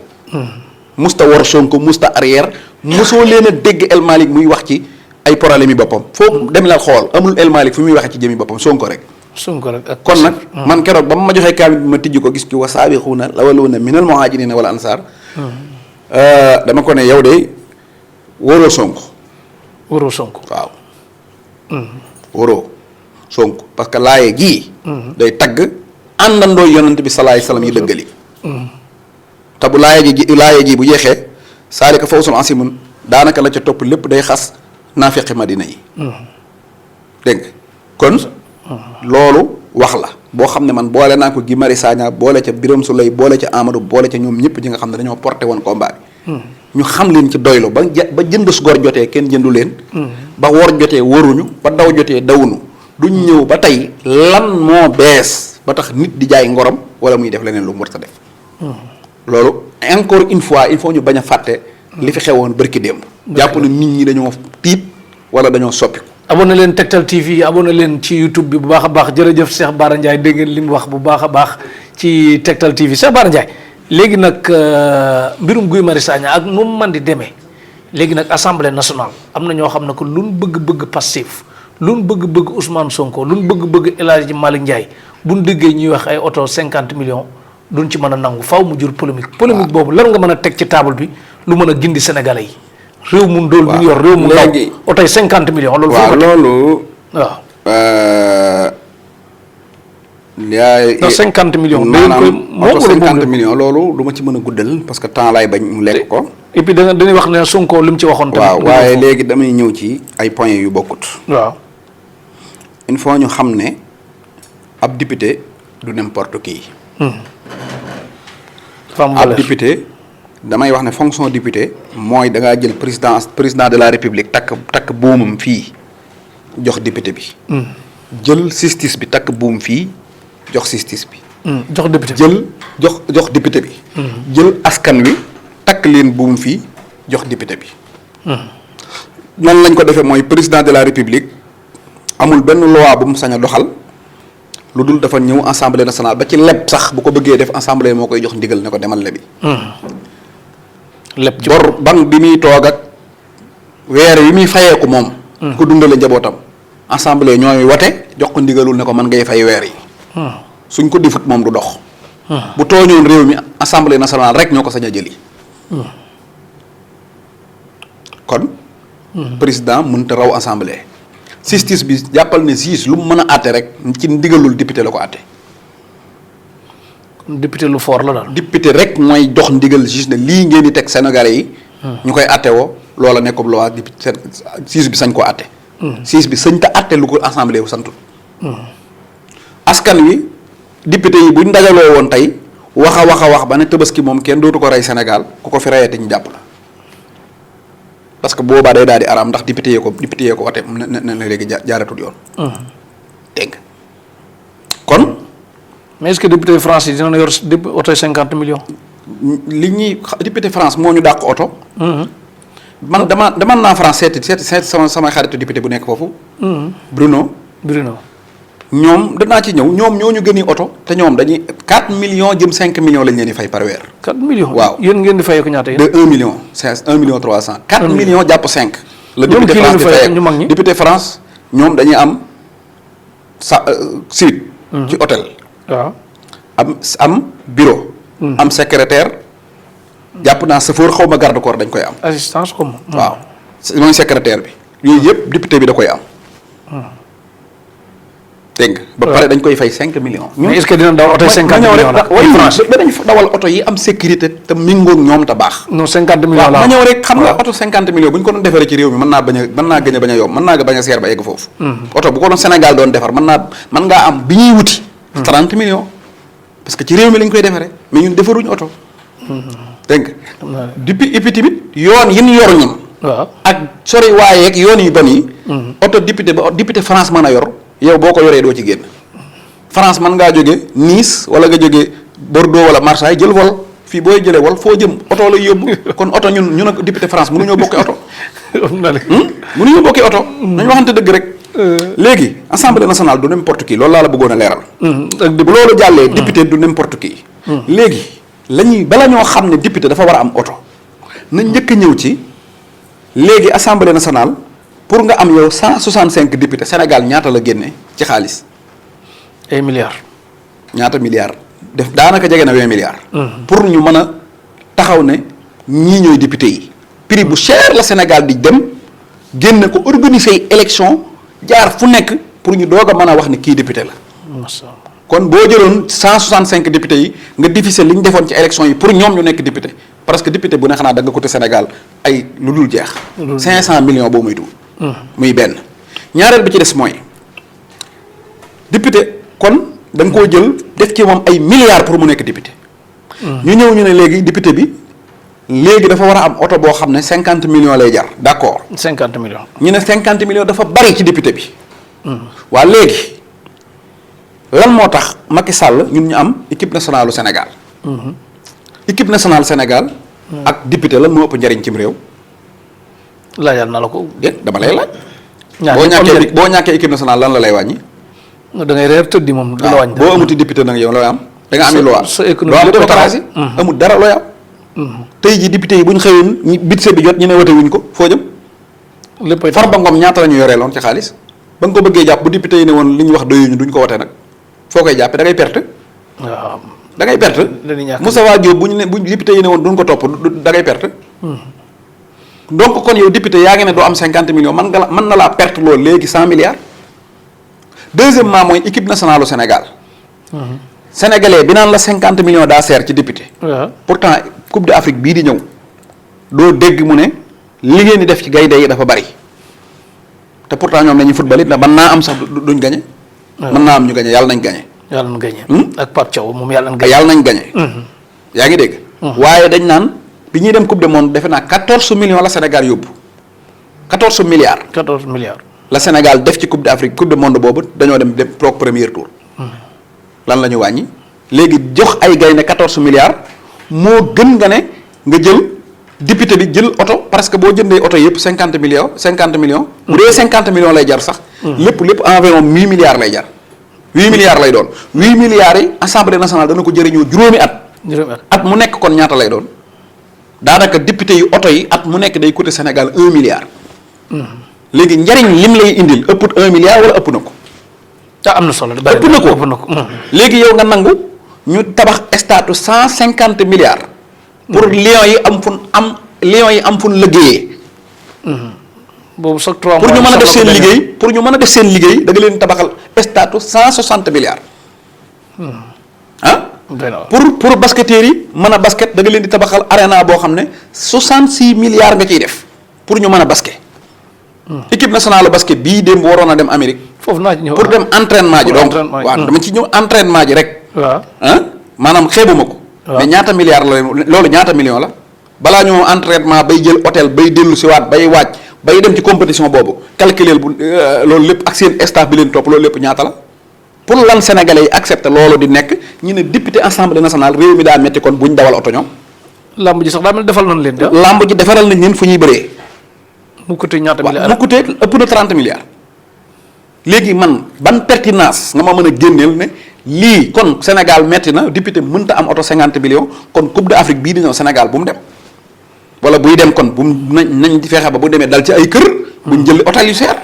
musta war Sonko musta arrière mosoo leen a dégg El Malick muy wax ci ay problème yi boppam foofu dem la xool amul El Malick fu muy waxee ci jëmi boppam Sonko rek. kon nag man keroog ba ma joxee kaamil bi ma tijji ko gis ci wa saabiquuna l-awwaluuna minal muhaajiriina wal ansaar. dama ko ne yow de waroo Sonko. waroo Sonko waaw. waroo Sonko parce que laaye jii. day tagg àndandoo yonent bi salaay salaam yi dëggali. te bu laaye ji bu jeexee saalika fawzun aziim daanaka la ca topp lépp day xas naafeqi Madina yi. dégg nga kon. loolu wax la boo xam ne man boole naa ko Guy Marius Sagna boole ca Birame Souleye boole ca Amadou boole ca ñoom ñëpp ñi nga xam ne dañoo porté woon combat bi. ñu xam leen ci doylu ba jënd su gor jotee kenn jëndu leen. ba wor jotee waruñu ba daw jotee dawuñu duñ ñëw ba tey lan moo bees ba tax nit di jaay ngorom wala muy def leneen lu mu war a def. loolu encore une fois il faut ñu bañ a fàtte. li fi xewoon bërki démb. jàpp na nit ñi dañoo tiit wala dañoo soppiku. abonné leen Tektal TV abonné leen ci YouTube bi bu baax a baax jërëjëf Cheikh Bara Ndiaye dégg ngeen li mu wax bu baax a baax ci Tektal TV Cheikh Bara Ndiaye léegi nag mbirum Guy Marius Sagna ak nu mu mën di demee léegi nag assemblée nationale am na ñoo xam ne que lu nu bëgg-bëgg Pastef lu nu bëgg-bëgg Ousmane Sonko lu nu bëgg-bëgg El Hadji Malick Ndiaye bu nu déggee ñuy wax ay oto 50 millions duñ ci mën a nangu faaw mu jur polémique boobu lan nga mën a teg ci table bi lu mën a gindi Sénégalais yi. réew mu ndóol bu ñu yor réew mu ndaw otoy 50 millions. loolu waaw loolu. waaw. yaay. 50 millions. maanaam oto 50 millions loolu du ma ci mën a guddal parce que temps laay bañ mu lekk ko. et puis dañuy wax ne Sonko li mu ci waxoon. waaw waaye léegi damay ñëw ci ay points yu bokkut. waaw. il faut ñu xam ne ab député du n'importe qui. ab député. damay wax ne fonction député mooy da ngaa jël président de la république takk buumam fii jox député bi. jël justice bi takk buum fii jox justice bi. jox député jox député bi. jël askan wi takk leen buum fii jox député bi. nan lañ ko defee mooy président de la république amul benn loi bu mu sañ a doxal lu dul dafa ñëw assemblée nationale ba ci leb sax bu ko bëggee def assemblée moo koy jox ndigal ne ko demal lebi. lépp ci bor banque bi muy toog ak weer yi muy fayeeku moom. ko dundale njabootam. assemblée ñooy wote jox ko ndigalul ne ko mën ngay fay weer yi. suñ ko defut moom du dox. bu tooñoon réew mi assemblée nationale rek ñoo ko sañ a jëli. kon. président mënta raw assemblée. justice bi jàppal ne juge lu mu mën a àtte rek ci ndigalul député la ko àtte. député lu fort la daal. député rek mooy jox ndigal juge ne lii ngeen di teg Sénégalais yi. ñu koy àtte woo loola nekkoon loi juge bi sañ koo àtte. juge bi sañ te àtte lu ko assemblée wu santul. askan wi député yi buñ dajaloo woon tey wax a wax ba ne tabaski moom kenn dootu ko rey Sénégal ku ko fi reyate ñu jàpp la parce que boobaa day daal di araam ndax député yee ko wate ne léegi jaaratul yoon. dégg kon. mais est-ce que député France yi dina yor oto 50 millions. li ñuy député France moo ñu dàq oto. man dama naa France seeti sama xaritu député bu nekk foofu. Bruno. ñoom danaa ci ñëw ñoom ñoo ñu gëni oto te ñoom dañuy 4 millions jëm 5 millions lañ leen di fay par weer. 4 millions waaw yéen ngeen di fayee ko ñaata yéen. de 1 million 1 million 300. 4 millions jàpp 5. la député France di fayee député France ñoom dañuy am suite. ci hôtel. waaw am bureau. am secrétaire. jàpp naa chauffeur xaw ma garde corps dañ koy am. assistance comme. waaw mooy secrétaire bi. yooyu yëpp député bi da koy am. dégg nga ba pare dañ koy fay 5 millions. mais est-ce que dina dawal oto yi 50 millions la France danañ dawal oto yi am sécurité te méngoog ñoom te baax. non 50 millions la ma ñëw rek xam nga oto 50 millions bu ñu ko doon defaree ci réew mi mën naa gën a bañ a yomb mën naa bañ a seer ba egg foofu. oto bu ko doon Sénégal doon defar mën ngaa am bi ñuy wuti. 30 millions. parce que ci réew mi lañ koy defaree mais ñun defaruñu oto. dégg nga depuis et puis tamit yoon yi ñu yor ñun. waaw ak sori waayeeg yoon yu bon yi. oto député France mën a yor yow boo ko yoree doo ci génn. France mën ngaa jóge Nice wala nga jóge Bordeaux wala Marseille jël vol fii booy jëlee vol foo jëm oto lay yóbbu kon oto ñun ak député France mënuñoo bokkee oto. mënuñoo bokkee oto. nañu waxante dëgg rek. léegi assemblée nationale du n'importe qui loolu laa la bëggoon a leeral. bu loolu jàllee. député du n'importe qui. léegi bala ñoo xam ne député dafa war a am oto nañ njëkk a ñëw ci léegi assemblée nationale pour nga am yow 165 députés Sénégal ñaata la génne ci xaalis. ay milliards. ñaata milliards def daanaka jege na 20 milliards. pour ñu mën a taxaw ne ñii ñooy député yi. prix bu cher la Sénégal di dem génne ko organiser élection jaar fu nekk pour ñu doog a mën a wax ne kii député la. kon boo jëloon 165 députés yi nga difficile li ñu defoon ci élection yi pour ñoom ñu nekk député parce que député bu ne xanaa da nga côté Sénégal ay lu dul jeex. 500 millions boo muy tuur. muy benn ñaareel bi ci des mooy député kon da nga koo jël def ci moom ay milliards pour mu nekk député. ñu ñëw ñu ne léegi député bi léegi dafa war a am oto boo xam ne 50 millions lay jar d'accord. 50 millions. ñu ne 50 millions dafa bari ci député bi. waa léegi. lan moo tax Macky Sall ñun ñu am équipe nationale du Sénégal. équipe nationale Sénégal. ak député lan moo ëpp njariñ cim réew. laajal na la ko. dama lay laaj. ñaar boo ñàkkee équipe nationale lan la lay wàññi. da ngay reer tëddi moom. du la wàññi boo amuti député nag yow looy am. da nga am loi sa économie doo am démocratie. amul dara looy am. tey ji député yi bu ñu xëyoon budget bi jot ñu ne wote wuñ ko foo jëm. léppay Farba Ngom ñaata la ñu yoree loon ci xaalis. ba nga ko bëggee jàpp bu député yi ne woon li ñu wax doyuñu duñ ko wote nag foo koy jàppee da ngay perte. waaw da ngay perte. Moustapha Diop bu député yi ne woon duñ ko topp da ngay perte. donc kon yow député yaa ngi ne doo am 50 millions mën na laa perte loolu léegi 100 milliards. deuxièmement mooy équipe nationale au Sénégal. Sénégalais bi naan la 50 millions daa seer ci député. pourtant Coupe d'Afrique bii di ñëw doo dégg mu ne li ngeen di def ci gaynde yi dafa bari. te pourtant ñoom dañuy football it na mën naa am sax duñ gañe. mën naa am ñu gañe yàlla nañ gañe. yàlla nañ gañe. ak Pape Thiaw moom yàlla nañ gañe. yaa ngi dégg. waaye dañ naan bi ñuy dem coupe du monde defe naa 14 millions la Sénégal yóbbu 14 milliards. 14 milliards. la Sénégal def ci coupe d'Afrique coupe du monde boobu dañoo dem toog premier tour. lan la ñu wàññi léegi jox ay gaynde 14 milliards moo gën nga ne nga jël. député bi jël oto parce que boo jëndee oto yëpp 50 millions. bu dee 50 millions lay jar sax. lépp environ 1000 milliards lay jar. 8 milliards lay doon 8 milliards yi assemblée nationale dana ko jëriñoo juróomi at. at mu nekk kon ñaata lay doon. daanaka député yu oto yi at mu nekk day coûter Sénégal 1 milliard. léegi njariñ lim lay indil ëpput 1 milliard wala ëpp na ko. am na solo ëpp na ko léegi yow nga nangu ñu tabax stade 150 milliards. pour lions yi am fun liggéeyee. boobu sax 3 mois pour ñu mën a def seen liggéey pour ñu mën a def seen liggéey da nga leen tabaxal stade 160 milliards. pour basketteurs yi mën a basket da nga leen di tabaxal arena boo xam ne 66 milliards nga ciy def pour ñu mën a basket. équipe nationale basket bii démb waroon a dem Amérique. foofu naa ci ñëw pour dem entraînement ji donc waaw dama ci ñëw entraînement ji rek. waaw maanaam xeebuma ko. mais ñaata milliards la loolu ñaata millions la balaa ñoo entraînement bay jël hôtel bay dellu si waat bay waaj bay dem ci compétition boobu calculer bu loolu lépp ak seen staff bi leen topp loolu lépp ñaata la pour lan sénégalais yi accepté loolu di nekk ñu ne député assemblée nationale réew mi daa metti kon buñ dawal oto ñoom. lamb ji sax daa mel defal nañ leen de. lamb ji defaral nañ leen fu ñuy bëree. mu coûté ñaata milliards mu coûté ëpp na 30 milliards. léegi man ban pertinence nga ma mën a génneel ne. lii kon Sénégal metti na député mënta am oto 50 millions kon Coupe d'Afrique bii di ñëw Sénégal bu mu dem wala buy dem kon bu mu nañ di fexe ba bu demee dal ci ay kër. buñ jëli hôtel yu seer.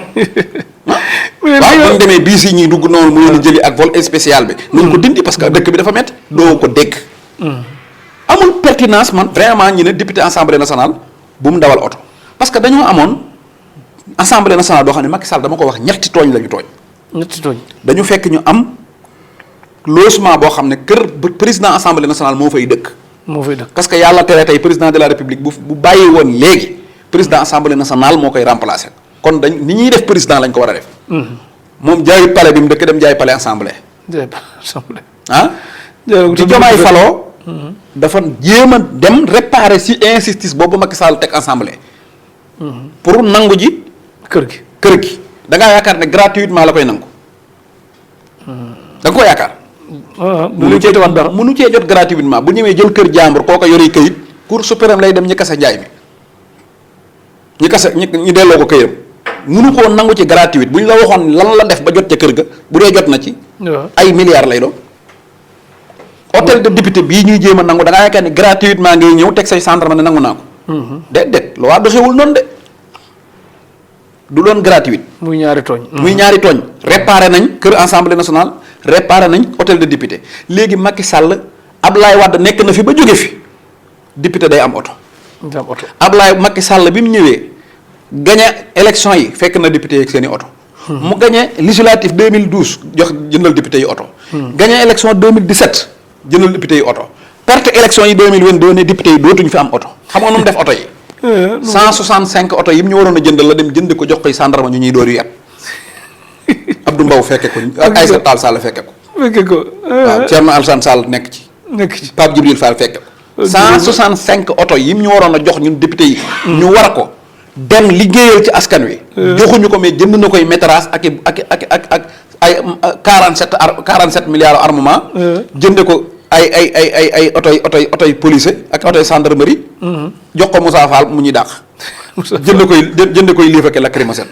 waaw buñ demee bii si ñuy dugg noonu mu leen di jëli ak vol spécial bi. nañ ko dindi parce que dëkk bi dafa metti doo ko dégg. amul pertinence man vraiment ñu ne député assemblée nationale bu mu dawal oto parce que dañoo amoon assemblée nationale doo xam ne Macky Sall dama ko wax ñetti tooñ la ñu tooñ. ñetti tooñ. dañu fekk ñu am logement boo xam ne kër président assemblée nationale moo fay dëkk. moo fay dëkk parce que yàlla tere tey président de la république bu bàyyi woon léegi président assemblée nationale moo koy remplacer kon ni ñuy def président lañ ko war a def. moom jaayut palais bi mu dëkk dem jaay palais assemblée. ah. ci Diomaye faloo. dafa jéem a dem réparer si injustice boobu Macky Sall teg assemblée. pour nangu ji. kër gi da ngaa yaakaar ne gratuitement la koy nangu. da nga ko yaakaar. mënu cee jot gratuitement bu ñëwee jël kër jàmbur koo ko yori këyit cour suprême lay dem ñi kase njaay mi ñi delloo ko këyam mënu koo nangu ci gratuite bu ñu la waxoon lan la def ba jot ca kër ga bu dee jot na ci. ay milliards lay doon. hôtel de député bii ñuy jéem a nangu da ngaa yaakaar ne gratuitement ngay ñëw teg say gendarme ne nangu naa ko. déedéet lu waa doxewul noonu de du doon gratuite. muy ñaari tooñ. réparé nañ kër assemblée nationale réparé nañ hôtel de député léegi Macky Sall Ablaye Wade nekk na fi ba jóge fi député day am oto. Macky Sall bi mu ñëwee gagné élection yi fekk na député yi ak seen i oto. mu gagné législatif 2012 jëndal député yi oto. gagné élection 2017 jëndal député yi oto perte élection yi 2022 ne député yi dootuñu fi am oto xam nga nu mu def oto yi. 165 oto yi mu ñu waroon a jëndal la dem jënd ko jox koy gendarme ñu ñuy door yu yat Abdou Mbow fekke ko Aïssata Tall Sall fekke ko. waaw Thierno Alassane Sall nekk ci. Pape Djibril Fall fekke ko. 165 oto yi mu ñu waroon a jox ñun député yi. ñu war ko dem liggéeyal ci askan wi. joxuñu ko mais jënd na koy métrage ak ay 47 milliards armement. jënde ko ay otoy police ak otoy gendarmerie. jox ko Moussa Fall mu ñuy dàq. jënd koy liif ak lacrymogène.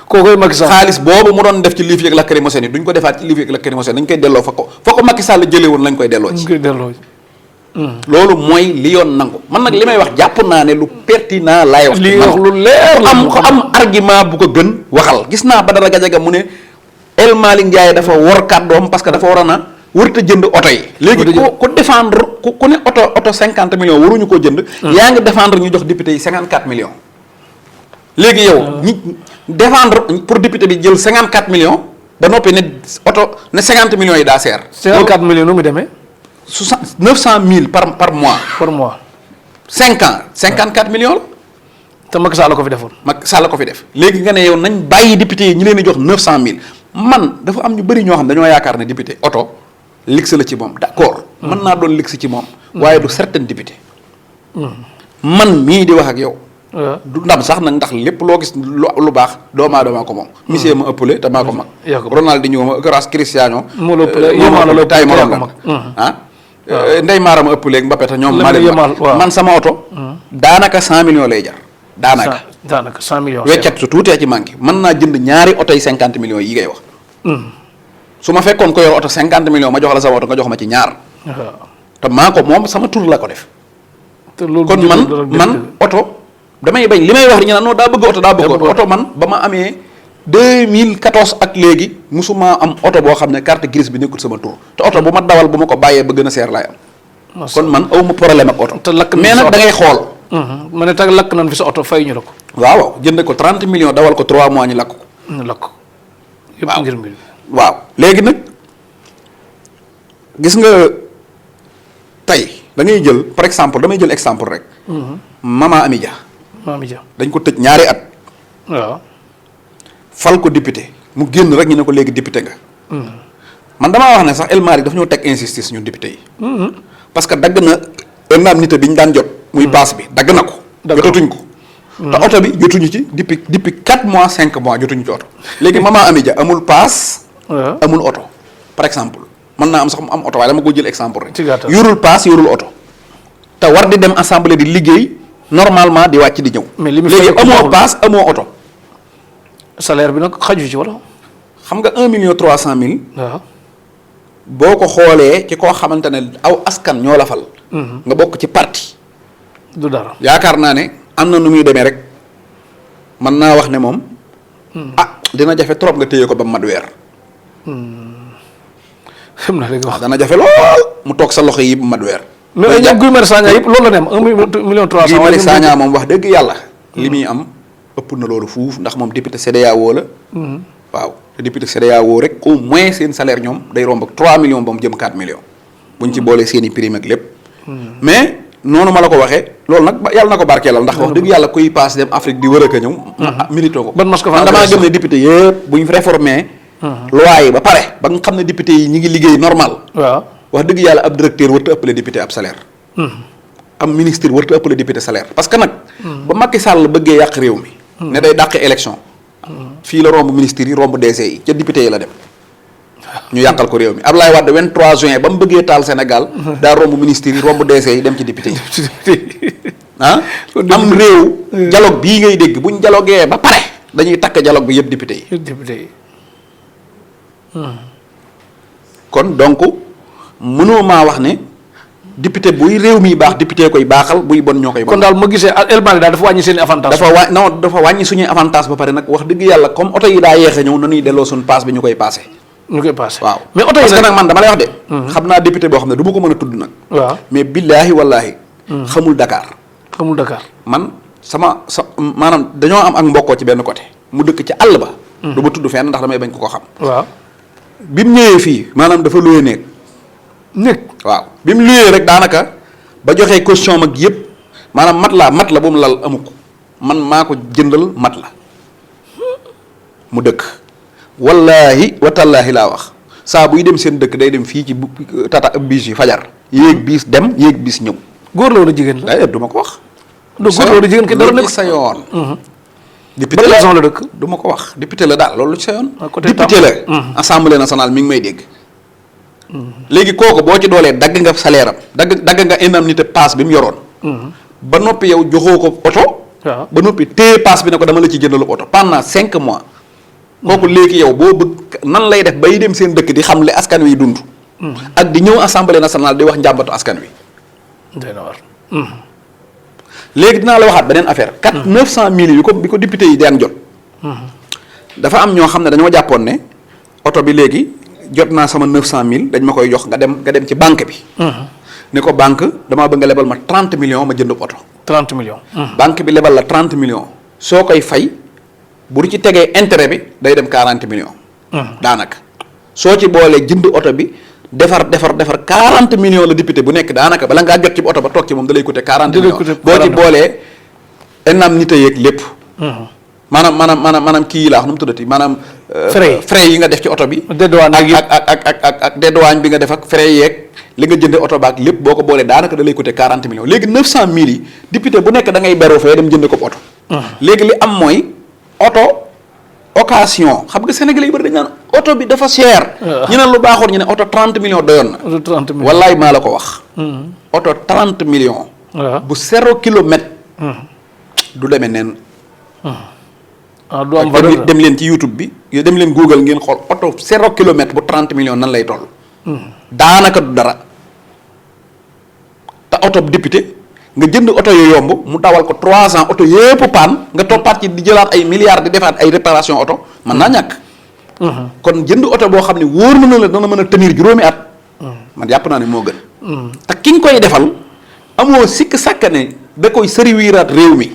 kookoy Macky Sall xaalis boobu mu doon def ci liif ak lacrymogène yi duñ ko defaat ci liif ak lacrymogène dañ koy delloo fa ko Macky Sall jëlee woon lañ koy delloo ci. loolu mooy li yoon nangu man nag li may wax jàpp naa ne lu pertinent laay wax. li wax lu leer ko am argument bu ko gën waxal gis naa Badara Gadiaga mu ne El Malick Ndiaye dafa wor kàddoom parce que dafa waroon a warut a jënd oto yi. léegi ku défendre ku ne oto 50 millions waruñu koo jënd. yaa ngi défendre ñu jox député yi 54 millions. léegi yow ñi défendre pour député bi jël 54 millions ba noppi ne oto ne 50 millions yi daa seer. 54 millions nu mu demee. 900 000 par mois. par mois. 5 ans 54 millions la. te Macky Sall ko fi defoon. Macky Sall ko fi def léegi nga ne yow nañ bàyyi député yi ñi leen di jox 900 000 man dafa am ñu bëri ñoo xam dañoo yaakaar ne député oto ligg la ci moom d'accord. mën naa doon ligg ci moom. waaye du certain député. man mii di wax ak yow. du ndam sax nag ndax lépp loo gis lu baax doomaa ko moom. monsieur ma ëppale te maa ko mag. Ronaldinho ma grâce Cristiano. moo la ëppale tay ma mag Ndey Maara ma ëppale ak Mbappé te ñoom. maa leen mag man sama oto. daanaka 100 millions lay jar. daanaka 100 millions. weccet su tuutee ci manqué mën naa jënd ñaari oto yi 50 millions yi ngay wax. su ma fekkoon ko yor oto 50 millions ma jox la sama oto nga jox ma ci ñaar. te maa ko moom sama tur la ko def. kon man oto damay bañ li may wax ñu naan non daa bëgg oto man ba ma amee 2014 ak léegi musuma am oto boo xam ne carte grise bi nekkul sama tur te oto bu ma dawal bu ma ko bàyyee ba gën a seer laay am. kon man awma problème ak oto. mais nag da ngay xool. ma ne tag lakk nañ fi sa oto fay ñu la ko. waaw jënd ko 30 millions dawal ko 3 mois ñu lakk ko. yëpp ngir mbir. waaw léegi nag gis nga tey da ngay jël par exemple damay jël exemple rek. Mama Amy Dia. dañ ko tëj ñaari at. waaw. fal ko député mu génn rek ñu ne ko léegi député nga. man damaa wax ne sax El Malick daf ñoo teg injustice ñun député yi. parce que dagg na indemnité bi ñu daan jot. muy paas bi dagg na ko. jotatuñ ko. te oto bi jotuñu ci depuis 4 mois 5 mois jotuñu ci oto. léegi Mama Amy Dia amul paas. amul oto par exemple mën naa am sax mu am oto waaye dama ko jël exemple rek. yorul paas yorul oto. te war di dem assemblée di liggéey normalement di wàcc di ñëw. léegi amoo paas amoo oto. salaire bi nag xaju ci wala. xam nga 1,3 million. waaw. boo ko xoolee ci koo xamante ne aw askan ñoo la fal. nga bokk ci parti. du dara yaakaar naa ne am na nu muy demee rek mën naa wax ne moom. dina jafe trop nga téye ko ba mat weer. xam naa léegi wax dana jafe lool mu toog sa loxo yi ba mat weer. mais ñoom Guy Marius Sagna yëpp loolu la dem 1,3 million. Guy Marius Sagna moom wax dëgg yàlla. li muy am ëpp na loolu fuuf ndax moom député CEDEAO la. waaw te député CEDEAO rek au moins seen salaire ñoom day romb ak 3 millions ba mu jëm 4 millions. buñ ci boolee seen i prime ak lépp. mais noonu ma la ko waxee loolu nag yàlla na ko barkeelal ndax wax dëgg yàlla kuy paas dem Afrique di wër ak a ñëw. milito ko ban mos ko man damaa gëm ne député yëpp buñ réformé. loi yi ba pare ba nga xam ne député yi ñi ngi liggéey normal. waaw wax dëgg yàlla ab directeur warut a ëppale député ab salaire. am ministre warut a ëppale député salaire parce que nag. ba Macky Sall bëggee yàq réew mi. ne day dàqe élection. fii la romb ministre yi romb DC yi ca député yi la dem. ñu yàqal ko réew mi Ablaye Wade 23 juin ba mu bëggee taal Sénégal. daa romb ministre yi romb DC yi dem ci député yi. ah am réew. dialogue bii ngay dégg buñ dialoguee ba pare dañuy takk dialogue bi yëpp député yi. député yi. kon donc mënoo maa wax ne député buy réew mi baax député koy baaxal buy bon ñoo koy bon. kon daal ma gisee Elimane daal dafa wàññi seen i avantage. dafa wàññi suñuy avantage ba pare nag wax dëgg yàlla comme oto yi daa yéex a ñëw nañuy delloo suñu paas bi ñu koy paase. ñu koy paase waaw mais oto yi parce que nag man dama lay wax de. xam naa député boo xam ne du ma ko mën a tudd nag. waaw mais billaahi wallaahi. xamul Dakar. xamul Dakar. man maanaam dañoo am ak mbokkoo ci benn côté mu dëkk ci àll ba. du ma tudd fenn ndax damay bañ ko xam. waaw bi mu ñëwee fii maanaam dafa luye néeg waaw bi mu luyee rek daanaka ba joxee caution mag yëpp maanaam mat la bu mu lal amu ko man maa ko jëndal mat la mu dëkk wallaahi watallaahi laa wax saa buy dem seen dëkk day dem fii ci tata biis yi fajar yéeg biis dem yéeg biis ñëw. góor la wala jigéen la. day du ma ko wax. du góor la wala jigéen ki dara nekk sa yoon. député la la dëkk. du ma ko wax député la daal loolu ci sa yoon. côté député la. assemblée nationale mi ngi may dégg. léegi kooku boo ci doolee dagg nga salaire am dagg nga indemnité passe bi mu yoroon. ba noppi yow joxoo ko oto. waaw ba noppi téye passe bi ne ko dama la ci jëndalu oto pendant 5 mois. kooku léegi yow boo bëgg nan lay def bay dem seen dëkk di xam le askan wi dund. ak di ñëw assemblée nationale di wax njàmbatu askan wi. dina war. léegi dinaa la waxaat beneen affaire. 900 000 bi ko député yi daan jot. dafa am ñoo xam ne dañoo jàppoon ne oto bi léegi jot naa sama 900 000 dañ ma koy jox nga dem ci banque bi. ne ko banque damaa bëgg nga lebal ma 30 millions ma jënd oto. 30 millions. banque bi lebal la 30 millions. soo koy fay bu du ci tegee intérêt bi day dem 40 millions. daanaka soo ci boolee jënd oto bi defar 40 millions la député bu nekk daanaka bala ngaa jot ci oto ba toog ci moom da lay coûter 40 millions. boo ci boolee indemnité yeeg lépp. maanaam kii yi laa wax nu mu tuddati maanaam. frais yi nga def ci oto bi. dédouane ak dédouane bi nga def ak frais yeeg li nga jënde oto ba ak lépp boo ko boolee daanaka da lay coûter 40 millions léegi 900 000 yi député bu nekk da ngay beru fee dem jënd ko oto. léegi li am mooy oto occasion xam nga Sénégalais yi bëri dañu naan oto bi dafa cher. ñu ne lu baaxoon ñu ne oto 30 millions doyoon na. oto 30 millions wallaay maa la ko wax. oto 30 millions. bu 0 kilomètre. du demee neen. du am valeur dem leen ci YouTube bi dem leen Google ngeen xool oto 0 kilomètre bu 30 millions nan lay toll. daanaka du dara te oto député nga jënd oto yu yomb mu dawal ko 3 ans oto yépp paan nga toppaat ci di jëlaat ay milliards di defaat ay réparation oto mën naa ñàkk. kon jënd oto boo xam ne wóor na la dana mën a tenir juróomi at. man jàpp naa ne moo gën. te ki nga koy defal amoo sikk sàkka ne da koy sëriwiiraat réew mi.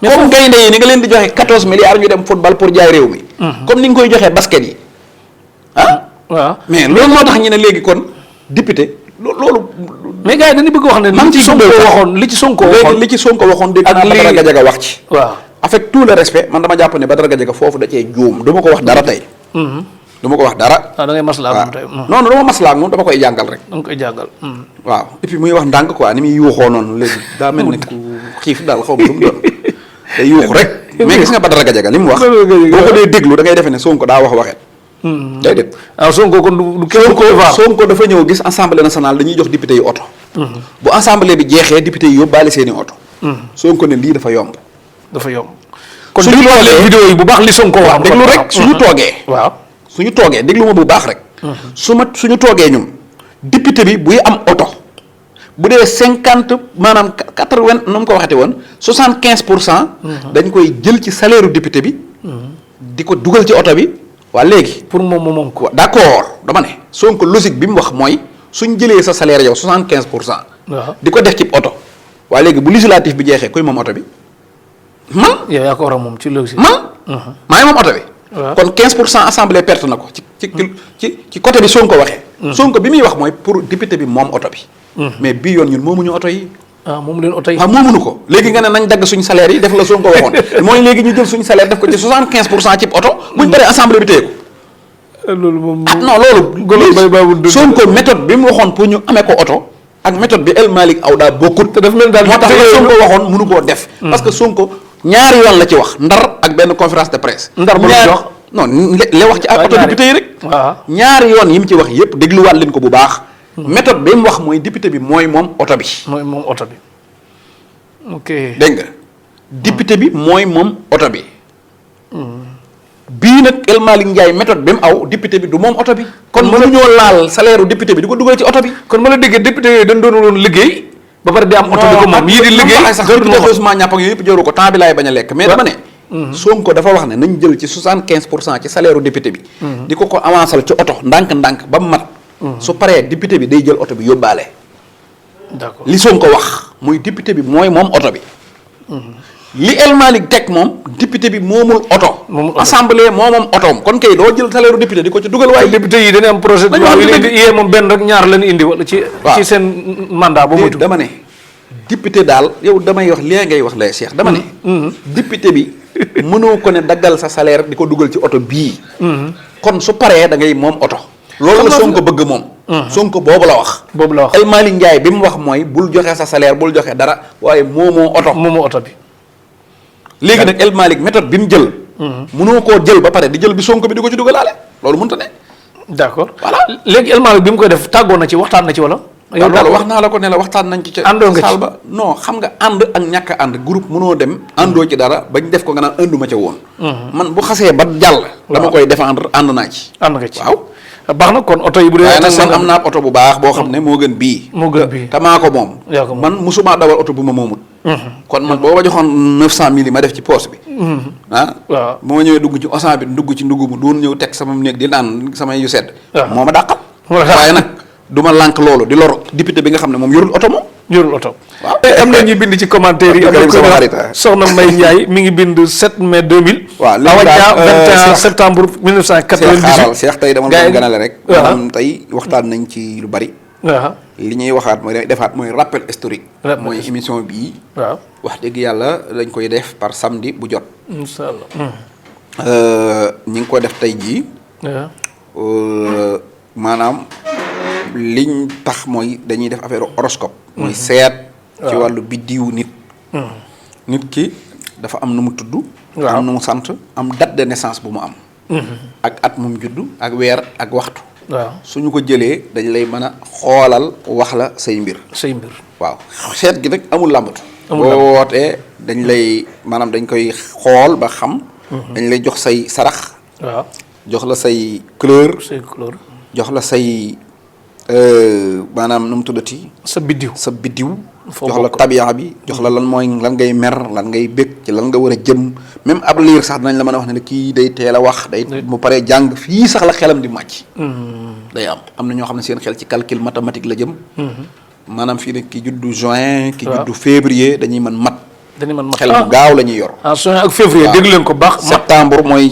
mais comme gaynde yi ni nga leen di joxe 14 milliards ñu dem football pour jaay réew mi. comme ni nga koy joxee basket yi waaw mais loolu moo tax ñu ne léegi kon député loolu. mais gars yi dañu bëgg wax ne. li ci Sonko waxoon li ci Sonko waxoon léegi li ci Sonko waxoon dégg naa Badara Gadiaga wax ci. waaw avec tout le respect man dama jàpp ne Badara Gadiaga foofu da cee juum du ma ko wax dara tey. du ma ko wax dara. da ngay maslaa ak moom tey. non non dama maslaa ak moom dama koy jàngal rek. dama koy jàngal. waaw et puis muy wax ndànk quoi ni muy yuuxoo noonu léegi daa mel ni ku xiif daal xaw ma lu mu doon. day yuuxu rek mais gis nga Badara Gadiaga li mu wax. boo ko dee déglu da ngay defe ne Sonko daa wax waxet. day dégg. Sonko kon du kenn ko Sonko dafa ñëw gis assemblée nationale dañuy jox député yi oto. bu assemblée bi jeexee député yi yóbbaale seeni oto. Sonko ne lii dafa yomb. dafa yomb. kon suñu toogee vidéo yi bu baax li Sonko wax. déglu rek suñu toogee. waaw suñu toogee déglu ma bu baax rek. suñu toogee ñun député bi buy am oto. bu dee 50 maanaam 80 nu mu ko waxate woon 75%. dañ koy jël ci salaire u député bi. di ko dugal ci oto bi. waa léegi pour moom ko. d'accord dama ne Sonko logique bi mu wax mooy suñ jëlee sa salaire yow 75%. waaw di ko def ci oto. waa léegi bu législatif bi jeexee kuy moom oto bi man. yow yaa ko war a moom ci logique. man. maa ngi moom oto bi waaw kon 15% assemblée perte na ko ci côté bi Sonko waxee. Sonko bi muy wax mooy pour député bi moom oto bi. mais bii yoon ñun moomuñu oto yi. moom leen oto yi. moomuñu ko léegi nga ne nañ dagg suñu salaire yi def la Sonko waxoon mooy léegi ñu jël suñu salaire def ko ci 75% ci oto. buñ paree assemblée bi téye ko. loolu moom. non loolu. Sonko méthode bi mu waxoon pour ñu amee ko oto. ak méthode bi El Malick Aw daa bokkut. te daf mel daal moo tax la Sonko waxoon mënu koo def. parce que Sonko ñaari yoon la ci wax Ndar ak benn conférence de presse. Ndar ba jox non li wax ci oto député yi rek. waaw ñaari yoon yi mu ci wax yépp dégluwaat leen ko bu baax. méthode bi mu wax mooy député bi mooy moom oto bi. mooy moom oto bi. ok dégg nga député bi mooy moom oto bi. bii nag El Malick Ndiaye méthode bi mu aw député bi du moom oto bi. kon mënuñoo laal salaire député bi di ko dugal ci oto bi. kon ma la déggee député yooyu dañ doon woon liggéey. ba pare di am oto bi ko moom yii di liggéey. sax député Ousmane ñàpp ak yooyu yëpp jëru ko temps bi laay bañ a lekk. mais dama ne. Sonko dafa wax ne nañ jël ci 75% ci salaire député bi. di ko avancer ci oto ndànk-ndànk ba mu mat. su paree député bi day jël oto bi yóbbaale. d'accord li Sonko wax muy député bi mooy moom oto bi. li El Malick teg moom député bi moomul oto. assemblée moo moom otoom kon kay doo jël salaire député di ko ci dugal waaye. député yi dañuy am projet de loi yi moom benn rek ñaar lañu indi wala ci seen mandat ba moytu. dama ne député daal yow damay wax lee ngay wax lay Cheikh dama ne. député bi mënoo ko ne daggal sa salaire di ko dugal ci oto bii. kon su paree da ngay moom oto. loolu la Sonko bëgg moom. Sonko boobu la wax. boobu la wax El Malick Ndiaye bi mu wax mooy bul joxe sa salaire bul joxe dara waaye moomoo oto. moomoo oto bi. léegi nag El Malick méthode bi mu jël. mënoo koo jël ba pare di jël bi Sonko bi di ko ci dugalaale loolu mënta ne. d'accord voilà léegi El Malick bi mu koy def tàggoon na ci waxtaan na ci wala. yow loolu wax naa la ko ne la waxtaan nañ ci. àndoo nga ci saal ba non xam nga ànd ak ñàkk a ànd groupe mënoo dem. àndoo ci dara bañ def ko nga naan ànduma ca woon. man bu xasee ba jàll. dama koy défendre ànd naa ci. ànd nga ci waaw. baax na kon oto yi bu dee. waaye nag man am naa oto bu baax boo xam ne moo gën bii. moo gën bii te maa ko moom. yaa ko moom man musuma dawal oto bu ma moomut. kon man boo ma joxoon 900000 yi ma def ci poche bi. waaw bu ma ñëwee dugg ci osan bi dugg ci ndugg mu doon ñëw teg sama néeg di naan sama yu sedd. waaw moo ma dàqal. waaye nag du ma lànk loolu di loro député bi nga xam ne moom yorul oto moom. yorul oto. waaw am na ñuy bind ci commentaire yi. soxna May Ndiaye mi ngi bind 7 mai 2000. waaw Awa Dia 21 septembre 1998. Cheikh tey dama doon ganale rek. maanaam tey waxtaan nañ ci lu bari. waaw li ñuy waxaat mooy defaat mooy rappel historique. mooy émission bii. waaw wax dëgg yàlla dañ koy def par samedi bu jot. incha allah. ñi ngi ko def tey jii. maanaam liñ tax mooy dañuy def affaire horoscope. mooy seet. ci wàllu biddiwu nit. nit ki dafa am nu mu tudd. am nu mu sant am date de naissance bu mu am. ak at mu judd ak weer ak waxtu. waaw suñu ko jëlee dañ lay mën a xoolal wax la say mbir. say mbir waaw seet gi nag amul làmbatu. amul boo wootee dañ lay maanaam dañ koy xool ba xam. dañ lay jox say sarax. waaw jox la say couleur. say couleur. jox la say maanaam nu mu tuddati. sa biddiw sa biddiw. foo jox la tabiya bi jox la lan mooy lan ngay mer lan ngay bég ci lan nga war a jëm même ab liir sax dinañ la mën a wax ne kii day teel a wax day mu paree jàng fii sax la xelam di màcc. day am na ñoo xam ne seen xel ci calcul mathématique la jëm. maanaam fii ne ki juddu juin. ki juddu février dañuy mën mat. dañuy mën mat xel bu gaaw la ñuy yor. juin ak février dégg leen ko baax. septembre mooy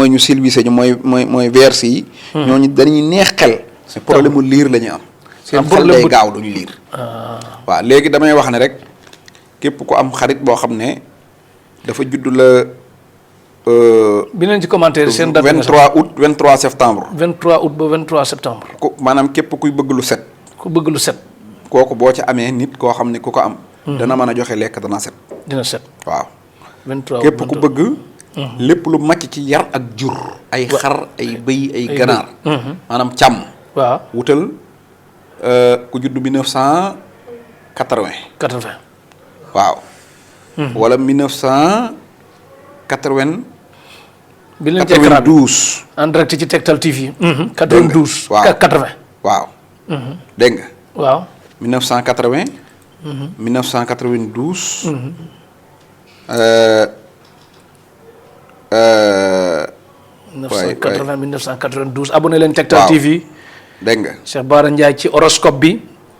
ñu silvisé ñu mooy verset yi. ñooñu dañuy neex xel. c'est problème mu liir la ñuy am. seen xel day gaaw duñu liir. waaw léegi damay wax ne rek képp ku am xarit boo xam ne dafa judd la. bi leen ci commentaire seen date 23 août 23 septembre. 23 août ba 23 septembre. maanaam képp kuy bëgg lu set. ku bëgg lu set. kooku boo ci amee nit koo xam ne ku ko am. dana mën a joxe lekk dana set. dina set waaw. 23 képp ku bëgg. lépp lu màcc ci yar ak jur. ay xar ay bëy ay ganaar. maanaam càmm. waaw wutal ku judd 1980. 80. waaw. wala 1980. bi leen ci écran bi 92. en direct ci Tektal TV. 92. waaw 80. waaw. dégg nga. waaw. 1980. 1992. 1992 abonné leen Tektal TV. dégg nga. Cheikh Bara Ndiaye ci horoscope bi.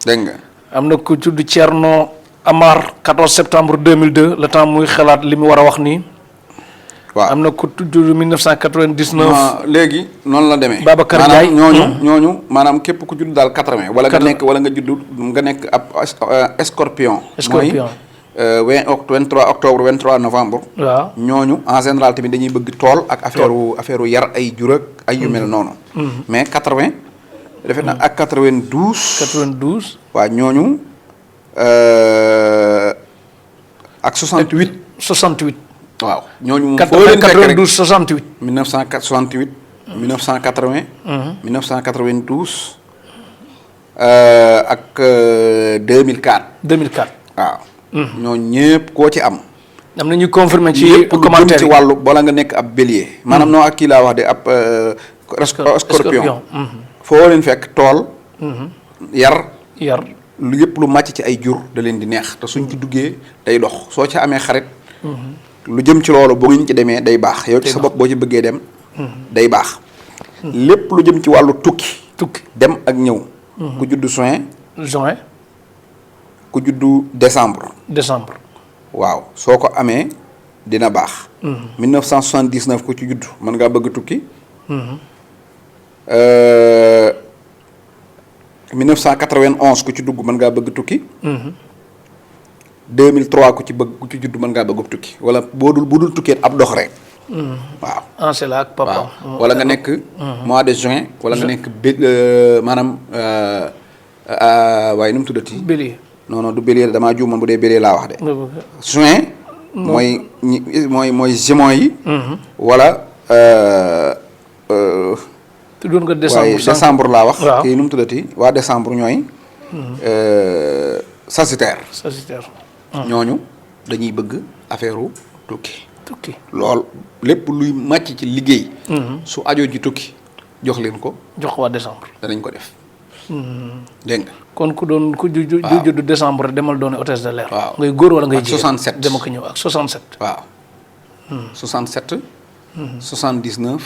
dégg nga. am na ku tudd Thierno Amar 14 septembre 2002 le temps muy xalaat li mu war a wax nii. waaw am na ku tudd 1999. léegi noonu la demee. Babacar Ndiaye maanaam ñooñu maanaam képp ku judd daal 80. wala nga nekk ab scorpion. Scorpion mooy 23 octobre 23 novembre. waaw ñooñu en général tamit dañuy bëgg tool ak affaire yar ay jur ak ay yu mel noonu. mais 80. defe na ak 92. 92. waaw ñooñu ak 68. 68. waaw ñooñu foo leen fekk rek 92 68. 1968. 1980. 1992. ak 2004. 2004. waaw. ñooñu ñëpp koo ci am. am na ñu confirmé ci lépp lu jëm commentaire ci wàllu bala nga nekk ab bélier. maanaam noo ak kii laa wax de ab. scorpion. foo leen fekk tool. yar. lu yëpp lu màcc ci ay jur da leen di neex te suñ ci duggee day dox soo ci amee xarit. lu jëm ci loolu boo ngeen ci demee day baax yow ci sa bopp boo ci bëggee dem. day baax. lépp lu jëm ci wàllu tukki. dem ak ñëw. ku juddu juin. ku juddu décembre. waaw soo ko amee dina baax. 1979 ku ci juddu mën ngaa bëgg tukki. 1991 ku ci dugg mën ngaa bëgg tukki. 2003 ku ci judd mën ngaa bëgg tukki wala bu dul tukkee ab dox rek. waaw. Ansela ak papa. waaw wala nga nekk. mois de juin. wala nga nekk maanaam waaye nu mu tuddati. bélier. non du bélier damaa juumoon bu dee bélier laa wax de. juin. mooy gémeaux yi. wala. tuddoon nga waaye décembre laa wax. waaw kii nu mu tuddati waa décembre ñooy. sagittaire. ñooñu dañuy bëgg affaire tukki. lool lépp luy màcc ci liggéey. su ajoo ji tukki jox leen ko. jox ko waa décembre. danañ ko def. dégg nga. kon ku judd décembre demal doone hôtesse de l'air. waaw ngay góor wala ngay jigéen. 67 dama ko ñëw ak 67. waaw. 67. 79.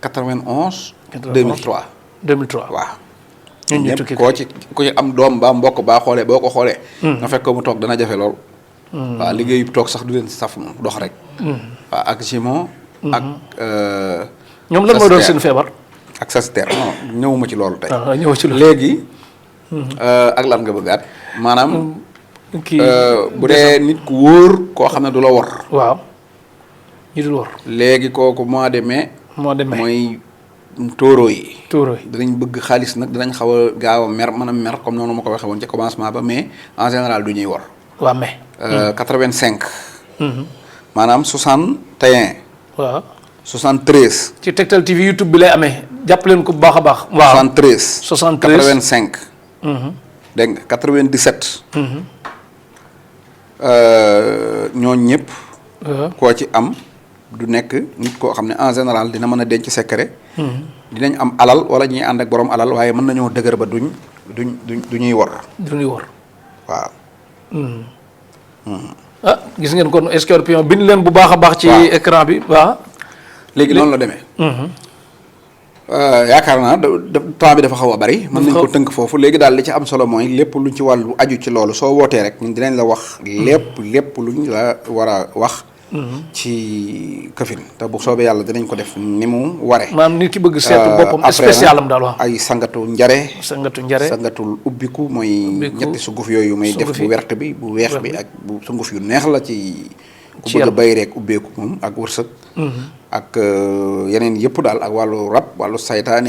91. 2003. waaw. ñun ñu tukki koo ci am doom ba mbokk baa xoolee boo ko xoolee. nga fekk ko mu toog dana jafe lool. waaw liggéey bi toog sax du leen saf moom dox rek. waaw ak Gémeaux. ak. ñoom lan moo doon seen feebar. ak Sagittaire non ñëwuma ci loolu tey. ñëw ci loolu léegi. ak lan nga bëggaat maanaam. bu dee nit ku wóor koo xam ne du la wor. waaw ñu dul wor. léegi kooku mois de mai. mooy. tóoro yi danañ bëgg xaalis nag danañ xaw a gaaw a mer mën a mer comme noonu ma ko waxee woon ca commencement ba mais en général du ñuy wor. waa mai. 85. maanaam 61. waaw 73. ci Tektal TV YouTube bi lay amee jàpp leen ko bu baax a baax. waaw 73. 85. dégg nga 97. ñooñu ñëpp. koo ci am. du nekk nit koo xam ne en général dina mën a denc secret. dinañ am alal wala ñuy ànd ak borom alal waaye mën nañoo dëgër ba du ñuy wor. du ñuy wor. waaw. gis ngeen kon Scorpion bind leen bu baax a baax. ci écran bi waaw. léegi noonu la demee. yaakaar naa temps bi dafa xaw a bari. mën nañ ko tënk foofu léegi daal li ci am solo mooy lépp luñ ci wàllu aju ci loolu soo wootee rek ñun dinañ la wax. lépp luñ la war a wax. ci këfin te bu soobee yàlla dinañ ko def ni mu waree. maanaam nit ki bëgg seetu boppam spécial am daal wax. ay sangatu njare. sangatul ubbiku mooy. ñetti sunguf yooyu may def bu wert bi bu weex bi ak bu sunguf yu neex la ci. ku bëgg a bay rek ubbeeku moom ak wërsëg. ak yeneen yëpp daal ak wàllu rab wàllu saytaane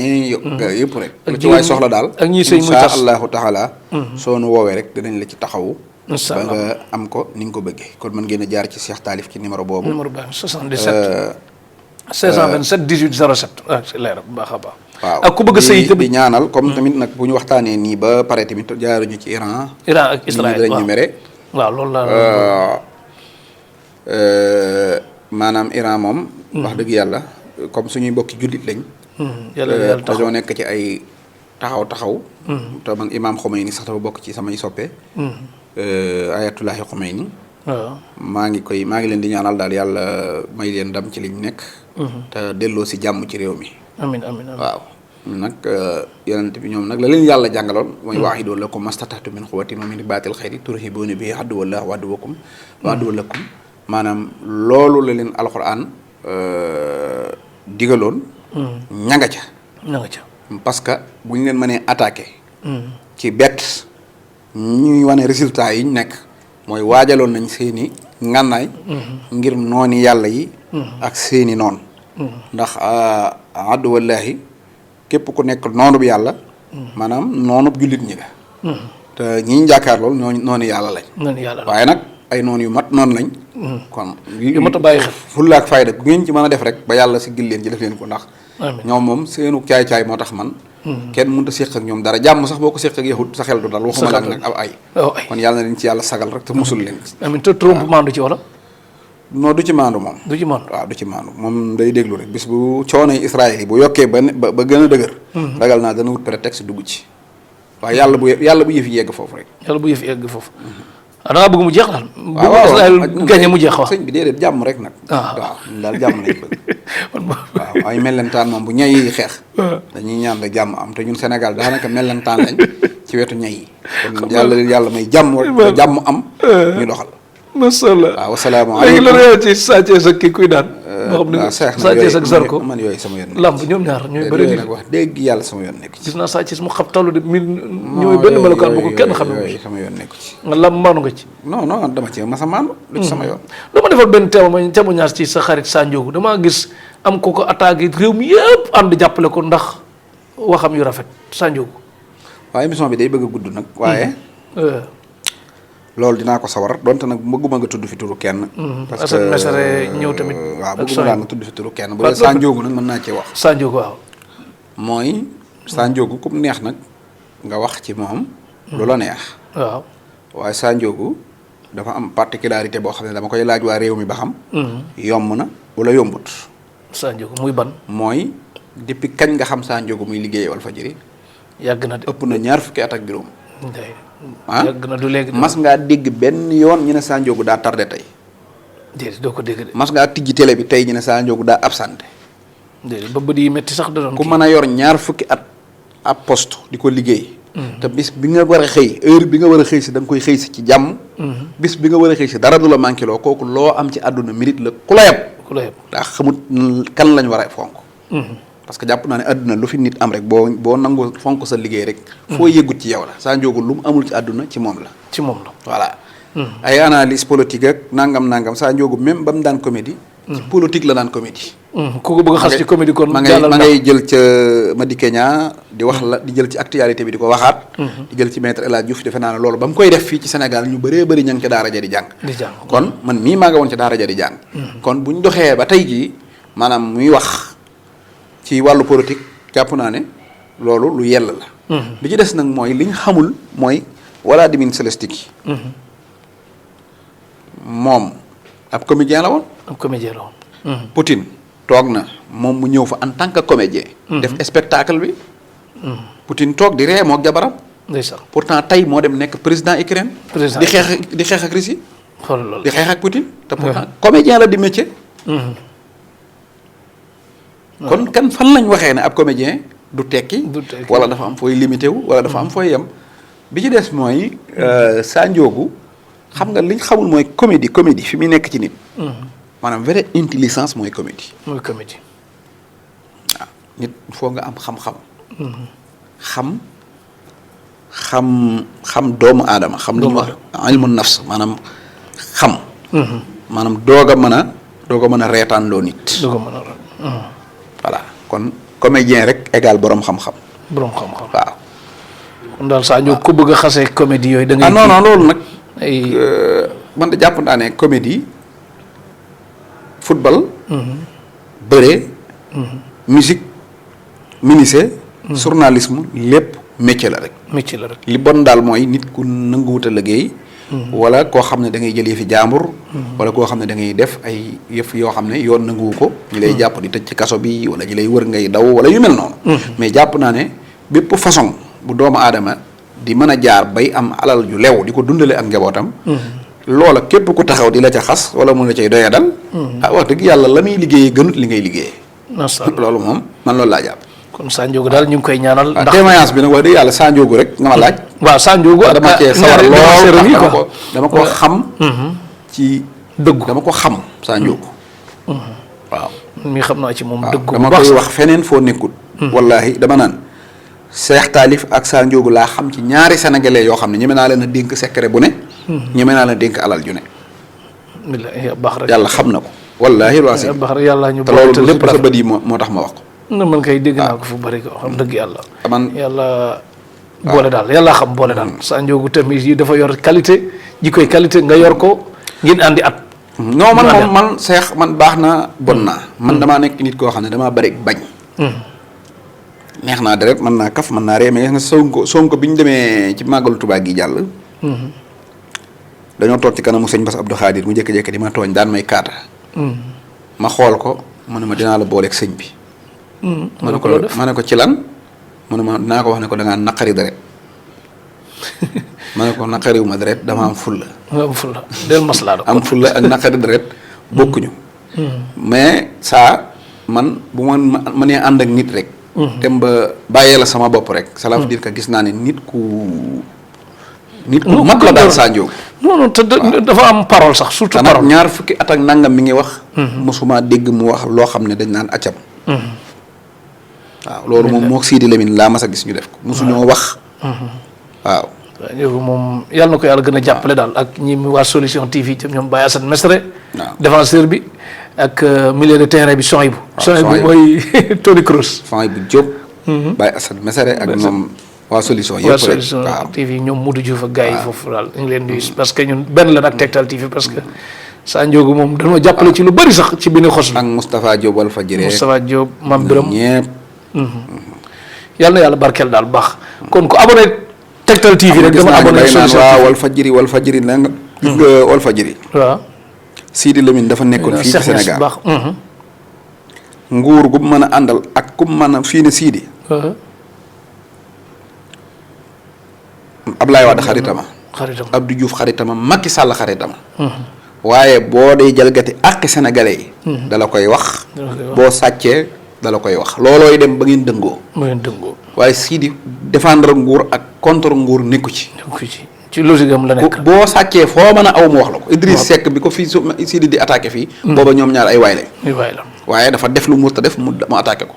yëpp rek. lu ci waay soxla daal. ak ñi sëy muy tas insha allahu taala. soo nu woowee rek dinañ la ci taxawu. ba nga am ko ni nga ko bëggee kon mën ngeen a jaar ci Cheikh Talif ci numéro boobu. numéro boobu 77. 527 18 07 c'est leer bu baax a baax. waaw ak ku bëgg a sëy di ñaanal comme tamit nag bu ñu waxtaanee nii ba pare tamit jaaruñu ci Iran. ak Israël waaw dañu mere. waaw loolu la. maanaam Iran moom. wax dëgg yàlla comme suñuy mbokki jullit lañ. yàlla dañoo nekk ci ay taxaw. te man Imaam Khomeini sax dafa bokk ci samay soppe. Ayatullahi Khomeini. waaw maa ngi leen di ñaanal daal yàlla may leen ndam ci liñ nekk. te delloo si jàmm ci réew mi. amiin waaw nag yonent bi ñoom nag la leen yàlla jàngaloon. mooy waaxidu lakum mastata'tum min quwwatin wa min ribaatil xayri turhibuuna bihi aduwwallahi wa aduwwakum wa aduwwa lakum maanaam loolu la leen alxuraan digaloon. ña nga ca. ña nga ca. parce que bu ñu leen mënee attaqué. ci bett ñuy wane résultat yi ñu nekk mooy waajaloon nañ seeni ngànnaay. ngir nooni yàlla yi. ak seeni noon. ndax addu wallahi képp ku nekk noonu bi yàlla. maanaam noonu jullit ñi la. te ñi ñu jàkkaar lool ñooñu noonu yàlla lañ. noonu yàlla waaye nag ay noonu yu mat noonu lañ. kon yu mat a bàyyi xel. fulla ak fayda gu ngeen ci mën a def rek ba yàlla si gil leen ci def leen ko ndax. ñoom moom seenu caay-caay moo tax man. kenn mënut a séq ak ñoom dara jàmm sax boo ko séq ak yahut sa xel du dal. waxuma la nag ab ay. kon yàlla na leen ci yàlla sagal rek te musul leen. amiin te Trump maandu ci wala. non du ci maandu moom. du ci maandu waaw du ci maandu moom day déglu rek bis bu coono yi Israël yi bu yokkee ba gën a dëgër. ragal naa dana wut prétexte dugg ci. waaye yàlla bu yëf yi yegg foofu rek. yàlla bu yëf yegg foofu. da ngaa bëgg mu jeex daal. waaw Israël gañe mu jeex wax. sëñ bi déedéet jàmm rek nag. waaw daal jàmm lañ bëgg. waaw ay mellentaan moom bu ñay yi xeex. dañuy ñaan rek jàmm am te ñun Sénégal daanaka mellentaan lañ ci wetu ñay yi. kon yàlla may jàmm rek jàmm am. ñu doxal. macha allah waaw wasalaamaaleykum léegi la réew ci Sa Thiès ak kii kuy daan. waaw Sa Thiès ak Zarko man yooyu sama yoon. lamb ñoom ñaar ñooy bëri nag wax dëgg yàlla sama yoon nekku ci. gis naa Sa Thiès mu xam talu de mi ñooy benn melokaan bu ko kenn xam ne sama yoon nekku ci. nga lamb maanu nga ci. non dama ci masa maanu. lu ci sama yoon. dama defal benn témoignage ci sa xarit Sa Ndiogou damaa gis am ko attaqué réew mi yëpp ànd jàppale ko ndax waxam yu rafet Sa Ndiogou. waaw émission bi day bëgg a gudd nag. waaye. loolu dinaa ko sawar donte nag bëgguma nga tudd fi turu kenn. parce que Assane Mesere ñëw tamit. waaw bëgguma daal nga tudd fi turu kenn bu dee Sa Ndiogou nag mën naa cee wax. Sa Ndiogou waaw. mooy Sa Ndiogou ku mu neex nag nga wax ci moom. lu la neex. waaw waaye Sa Ndiogou dafa am particularité boo xam ne dama koy laaj waa réew mi ba xam. yomb na wala yombut. Sa Ndiogou muy ban. mooy depuis kañ nga xam Sa Ndiogou muy liggéey Walfadjri. yàgg na de ëpp na ñaar fukki at ak juróom. yàgg na du léegi. mas ngaa dégg benn yoon ñu ne Sa Ndiogou daa tardé tey. déedéet doo ko dégg de. mas ngaa tijji télé bi tey ñu ne Sa Ndiogou daa absenté. déedéet ba bët yi métti sax da doon ku mën a yor ñaar fukki at ab poste di ko liggéey. te bis bi nga war a xëy heure bi nga war a xëy si da nga koy xëy si ci jàmm. bis bi nga war a xëy si dara du la manqué loo kooku loo am ci àdduna mérite la ku la yab. ku la yab daa xamut kan lañ war a fonk. parce que jàpp naa ne àdduna lu fi nit am rek boo nangoo fonk sa liggéey rek. foo yëgut ci yow la Sa Ndiogou lu mu amul ci àdduna ci moom la. ci moom la voilà. ay analyse politique ak nangam Sa Ndiogou même ba mu daan comédie. ci politique la daan comédie. ku ko bëgg a xas ci comédie kon. ma ngay jël ca Madické Niang di wax la di jël ci actualité bi di ko waxaat. di jël ci maître El Hadj Diouf defe naa ne loolu ba mu koy def fii ci Sénégal ñu bëree bëri ña ngi ca daara ja di jàng. kon man mii maa nga woon ca daara ja di jàng. kon bu ñu doxee ba tey jii maanaam muy wax ci wàllu politique jàpp naa ne loolu lu yell la. li ci des nag mooy li ñu xamul mooy Vladimir Zelensky. moom ab comédien la woon. ab comédien la woon. Poutine toog na moom mu ñëw fa en tant que comédien. def spectacle bi. Poutine toog di ree moog jabaram. ndeysaan pourtant tey moo dem nekk président Ukraine. président di xeex ak Russie. xool loolu di xeex ak Poutine. te pourtant comédien la di métier. kon kan fan lañ waxee ne ab comédien du tekki. wala dafa am fooy limité wu wala dafa am fooy yem. bi ci des mooy Sa Ndiogou xam nga liñ xamul mooy comédie fi muy nekk ci nit. maanaam vraie intelligence mooy comédie. mooy comédie. waaw nit foo nga am xam-xam. xam doomu aadama. xam li ñuy wax ilmu nafs maanaam xam. maanaam doog a mën a reetaan loo nit. doog a mën a voilà kon comédien rek égal borom xam-xam. borom xam-xam waaw. kon daal Sa Ndiogou ku bëgg a xasee comédie yooyu da ngay. non loolu nag. man de jàpp naa ne comédie. football. bëre. musique. menuisier. journalisme lépp métier la rek. métier la rek li bon daal mooy nit ku nanguwut a liggéey. wala koo xam ne da ngay jël yëfi jàmbur. wala koo xam ne da ngay def ay yëf yoo xam ne yoon nanguwu ko. ñi lay jàpp di tëj ci kaso bi wala ñi lay wër ngay daw wala yu mel noonu. mais jàpp naa ne bépp façon bu doomu aadama di mën a jaar bay am alal ju lew di ko dundale ak njabootam. loola képp ku taxaw di la ca xas wala mu la cay doya dal. wax dëgg yàlla la muy liggéeyee gënut li ngay liggéeyee. macha allah loolu moom man loolu laa jàpp. kon Sa Ndiogou daal ñu ngi koy ñaanal. ndax témoignage bi nag wax dëgg yàlla Sa Ndiogou rek nga ma laaj. waaw Sa Ndiogou ak dama cee sawar lool dama ko xam. ci dëggu dama ko xam Sa Ndiogou. waaw mi xam naa ci moom dëgg bu dama baax koy wax feneen foo nekkul. wallaahi dama naan Cheikh Talif ak Sa Ndiogou laa xam ci ñaari sénégalais yoo xam ne ñeme naa leen a dénk secret bu ne. ñeme naa leen a dénk alal ju ne. billahi baax rek yàlla xam na ko. wallaahi waa si baax rek yàlla ñu te boole te loolu lépp sa rafet bët yi moo tax ma wax ko. na man kay dégg naa ko fu bari ko xam dëgg yàlla man yàlla boole daal yàlla xam boole daal Sa Ndiogou tamit yi dafa yor qualité ji koy qualité nga yor ko ngeen àndi at non man moom man Cheikh man baax naa bon naa man damaa nekk nit koo xam ne damaa bëri bañ neex naa deret mën naa kaf mën naa ree mais nga Sonko bi ñu demee ci màggalu Tuubaa gi jàll dañoo toog ci kanamu sëñ Bass Abdou Khadir mu jékki-jékki di ma tooñ daan may kaata ma xool ko mu ne ma dinaa la booleeg sëñ bi ma ne ko ci lan mu ne ma dinaa ko wax ne ko da ngaa naqari deret ma ne ko naqariwu ma deret dama am fulla del maslaa am fulla ak naqari deret bokkuñu mais ça man bu ma mënee ànd ak nit rek dem ba bàyyee la sama bopp rek cela veut dire que gis naa ne nit ku mag la daal Sa Ndiogou non te dafa am parole sax surtout parole ñaar fukki at ak nangam mi ngi wax mosuma dégg mu wax loo xam ne dañ naan accam waaw loolu moom moo Sidi Lamine laa mas a gis ñu def ko mosuñoo wax waaw Ndiogou moom yàlla na ko yàlla gën a jàppale daal ak ñi waa Solution TV ci ñoom Baye Assane Mesre défenseur bi ak milieu de terrain bi Sohaibou mooy Tony Kroos Sohaibou Diop Baye Assane Mesre ak ñoom waa Solution yëpp waa Solution TV ñoom Modou Diouf ak gars yi foofu daal ñu ngi leen di parce que ñun benn la nag Tektal TV parce que Sa Ndiogou moom dañoo jàppale ci lu bari sax ci bi ne xos ak Moustapha Diop Walfadjri Moustapha Diop Mame Birame ñëpp yàlla na yàlla barkeel daal baax kon ko abonné Tektal TV rek dama abonné Solution waaw Walfadjri la nga gis nga Walfadjri waaw Sidi Lamine dafa nekkoon fii ci Sénégal nguur gu mën a àndal ak ku mën a fii ne Sidi Ablaye Wade xaritama Abdou Diouf xaritama Macky Sall xaritama waaye boo day jalgati àqi sénégalais yi dala koy wax boo sàccee dala koy wax loolooy dem ba ngeen dëngoo waaye Sidi défendre nguur ak contre nguur nekku ci ci logique am la nekk boo sàccee foo mën a aw mu wax la ko Idriss Seck bi ko fii Sidi di attaqué fii booba ñoom ñaar ay waay la waaye dafa def lu mu ta def mu attaqué ko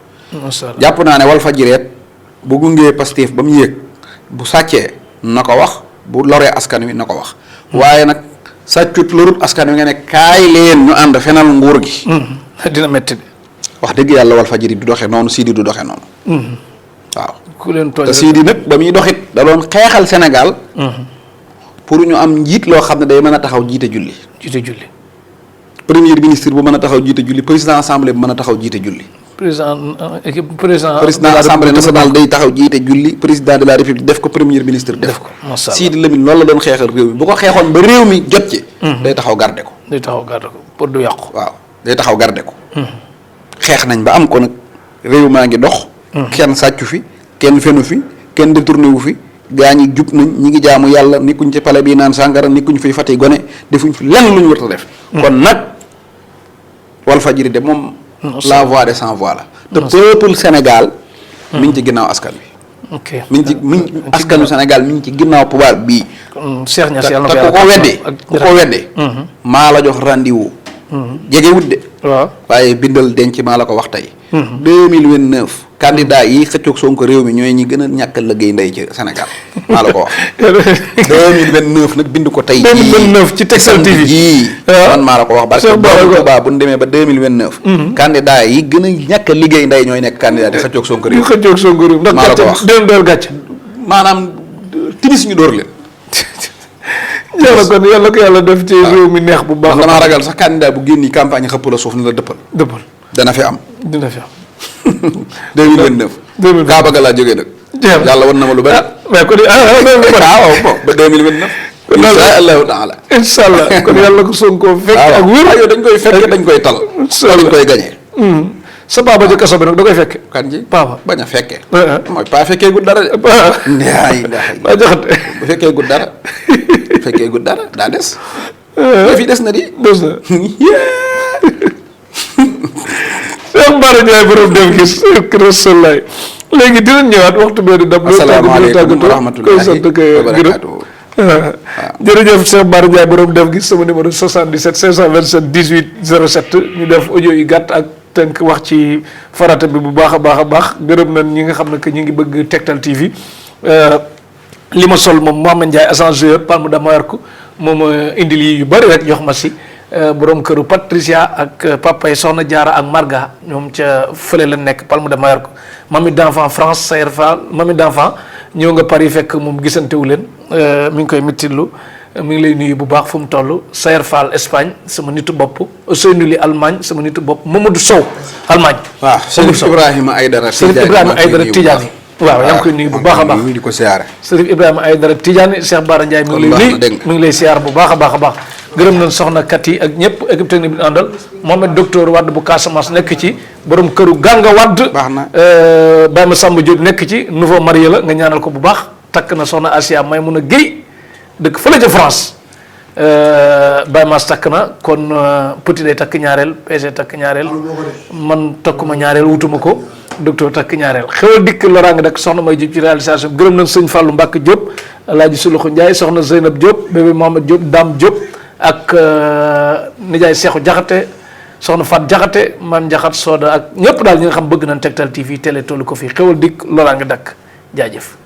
jàpp naa ne Walfadjri bu gungee Pastef ba mu yéeg bu sàccee na ko wax bu loree askan wi na ko wax waaye nag sàccut lorut askan wi nga ne kaay leen ñu ànd fenal nguur gi dina metti de wax dëgg yàlla Walfadjri du doxee noonu Sidi du doxee noonu waaw ku leen tooñ te Sidi nag ba muy doxit da doon xeexal Sénégal pour ñu am njiit loo xam ne day mën a taxaw jiite julli premier ministre bu mën a taxaw jiite julli président assemblée bu mën a taxaw jiite julli président assemblée nationale day taxaw jiite julli président de la république def ko premier ministre def ko Sidi Lamine loolu la doon xeexal réew mi bu ko xeexoon ba réew mi jot ci day taxaw garde ko pour du yàqu waaw day taxaw garde ko xeex nañ ba am ko nag réew maa ngi dox kenn sàccu fi kenn fenu fi kenn détourné wu fi gaa ñi jub nañ ñi ngi jaamu yàlla nikkuñ ci pale bi naan sàngara nikkuñ fiy fati gone defuñ fi lenn lu ñu war a def kon nag Walfadjri de moom la voix des sans voix la te peuple Sénégal mi ngi ci ginnaaw askan wi mi ngi ci askanu Sénégal mi ngi ci ginnaaw pouvoir bii Cheikh Niass yàlla te ku ko weddee maa la jox rendez-vous jege wut de waaw waaye bindal denc maa la ko wax tey 2029 candidat yi xëccoog Sonko réew mi ñooy ñi gën a ñàkk a liggéey ndey ci Sénégal maa la ko wax 2029 nag bind ko tey 2029 ci Tektal TV jii man maa la ko wax parce que Touba bu ñu demee ba 2029 candidat yi gën a ñàkk a liggéey ndey ñooy nekk candidat di xëccoog Sonko réew ndax maa la ko wax den door gàcc maanaam timis ñu dóor leen yàlla kon yàlla ko yàlla def ci réew mi neex bu baax damaa ragal sax candidat bu génn campagne xëpp la suuf ni la dëppal dana fi am 2029 kaa bëgg laa jógee nag yàlla wan na ma lu bëri mais kon waaw bon ba 2029 insha allahu taala insha allah kon yàlla ko Sonko fekk ak wér yow dañ koy fekke dañ koy tal dañ koy gañee sa papa ci kaso bi nag da koy fekke kan ji papa bañ a fekkee mooy pas fekkee gud dara de yaay ba jaxate bu fekkee gud dara fekkee gud dara daa des fi des na di Cheikh Bara Ndiaye borom def gis Rasulullah léegi dinañ ñëwaat waxtu bee di dab asalaamaaleykum wa rahmatullahi koy sant koy gërëm jërëjëf Cheikh Bara Ndiaye borom def gis sama numéro 77 527 18 07 ñu def audio yu gàtt ak tënk wax ci farata bi bu baax a baax gërëm nañ ñi nga xam ne que ñu ngi bëgg Tektal TV li ma sol moom Mohamed Ndiaye ascenseur Palme de Mallorca moom indi lii yu bëri rek jox ma si borom këru Patricia ak papa yi Soxna Jaara ak Marga ñoom ca fële la nekk Palme de Mallorca mami d'enfant France Sayer Fall mami d'enfant ñëw nga Paris fekk moom gisantewu leen mi ngi koy mittilu mi ngi lay nuyu bu baax fu mu toll Sayer Fall Espagne sama nitu bopp Ousseynou Li Allemagne sama nitu bopp Mamadou Sow Allemagne. waaw Serif Ibrahima Aïdara Tidiane waaw yaa ngi koy nuyu bu baax a baax di ko siyaare. Serif Ibrahima Aïdara Tidiane Cheikh Bara Ndiaye mi ngi lay nuyu mi ngi lay siyaar bu baax a baax gërëm nañ soxna kat yi ak ñëpp équipe technique bi ñu àndal Mohamed docteur Wade bu Casamance nekk ci borom këru Ganga Wade. baax na Baye ma Samba Diop nekk ci nouveau marié la nga ñaanal ko bu baax takk na soxna Asia Maymouna Guèye dëkk fële ca France Baye Mass takk na kon petit day takk ñaareel PG takk ñaareel man takkuma ñaareel wutuma ko docteur takk ñaareel xewal dikk loraa nga dak soxna may Diop ci réalisation bi gërëm nañ sëñ Fallou Mbacke Diop Alaaji Suluxu Ndiaye soxna Zeynab Diop bébé Mohamed Diop Dame Diop ak nijaay Seexu Jaxate soxna Fat Jaxate man Jaxat Soda ak ñëpp daal ñi nga xam bëgg nañ Tektal TV télé tollu ko fii xewal dikk loraa nga dakk jaajëf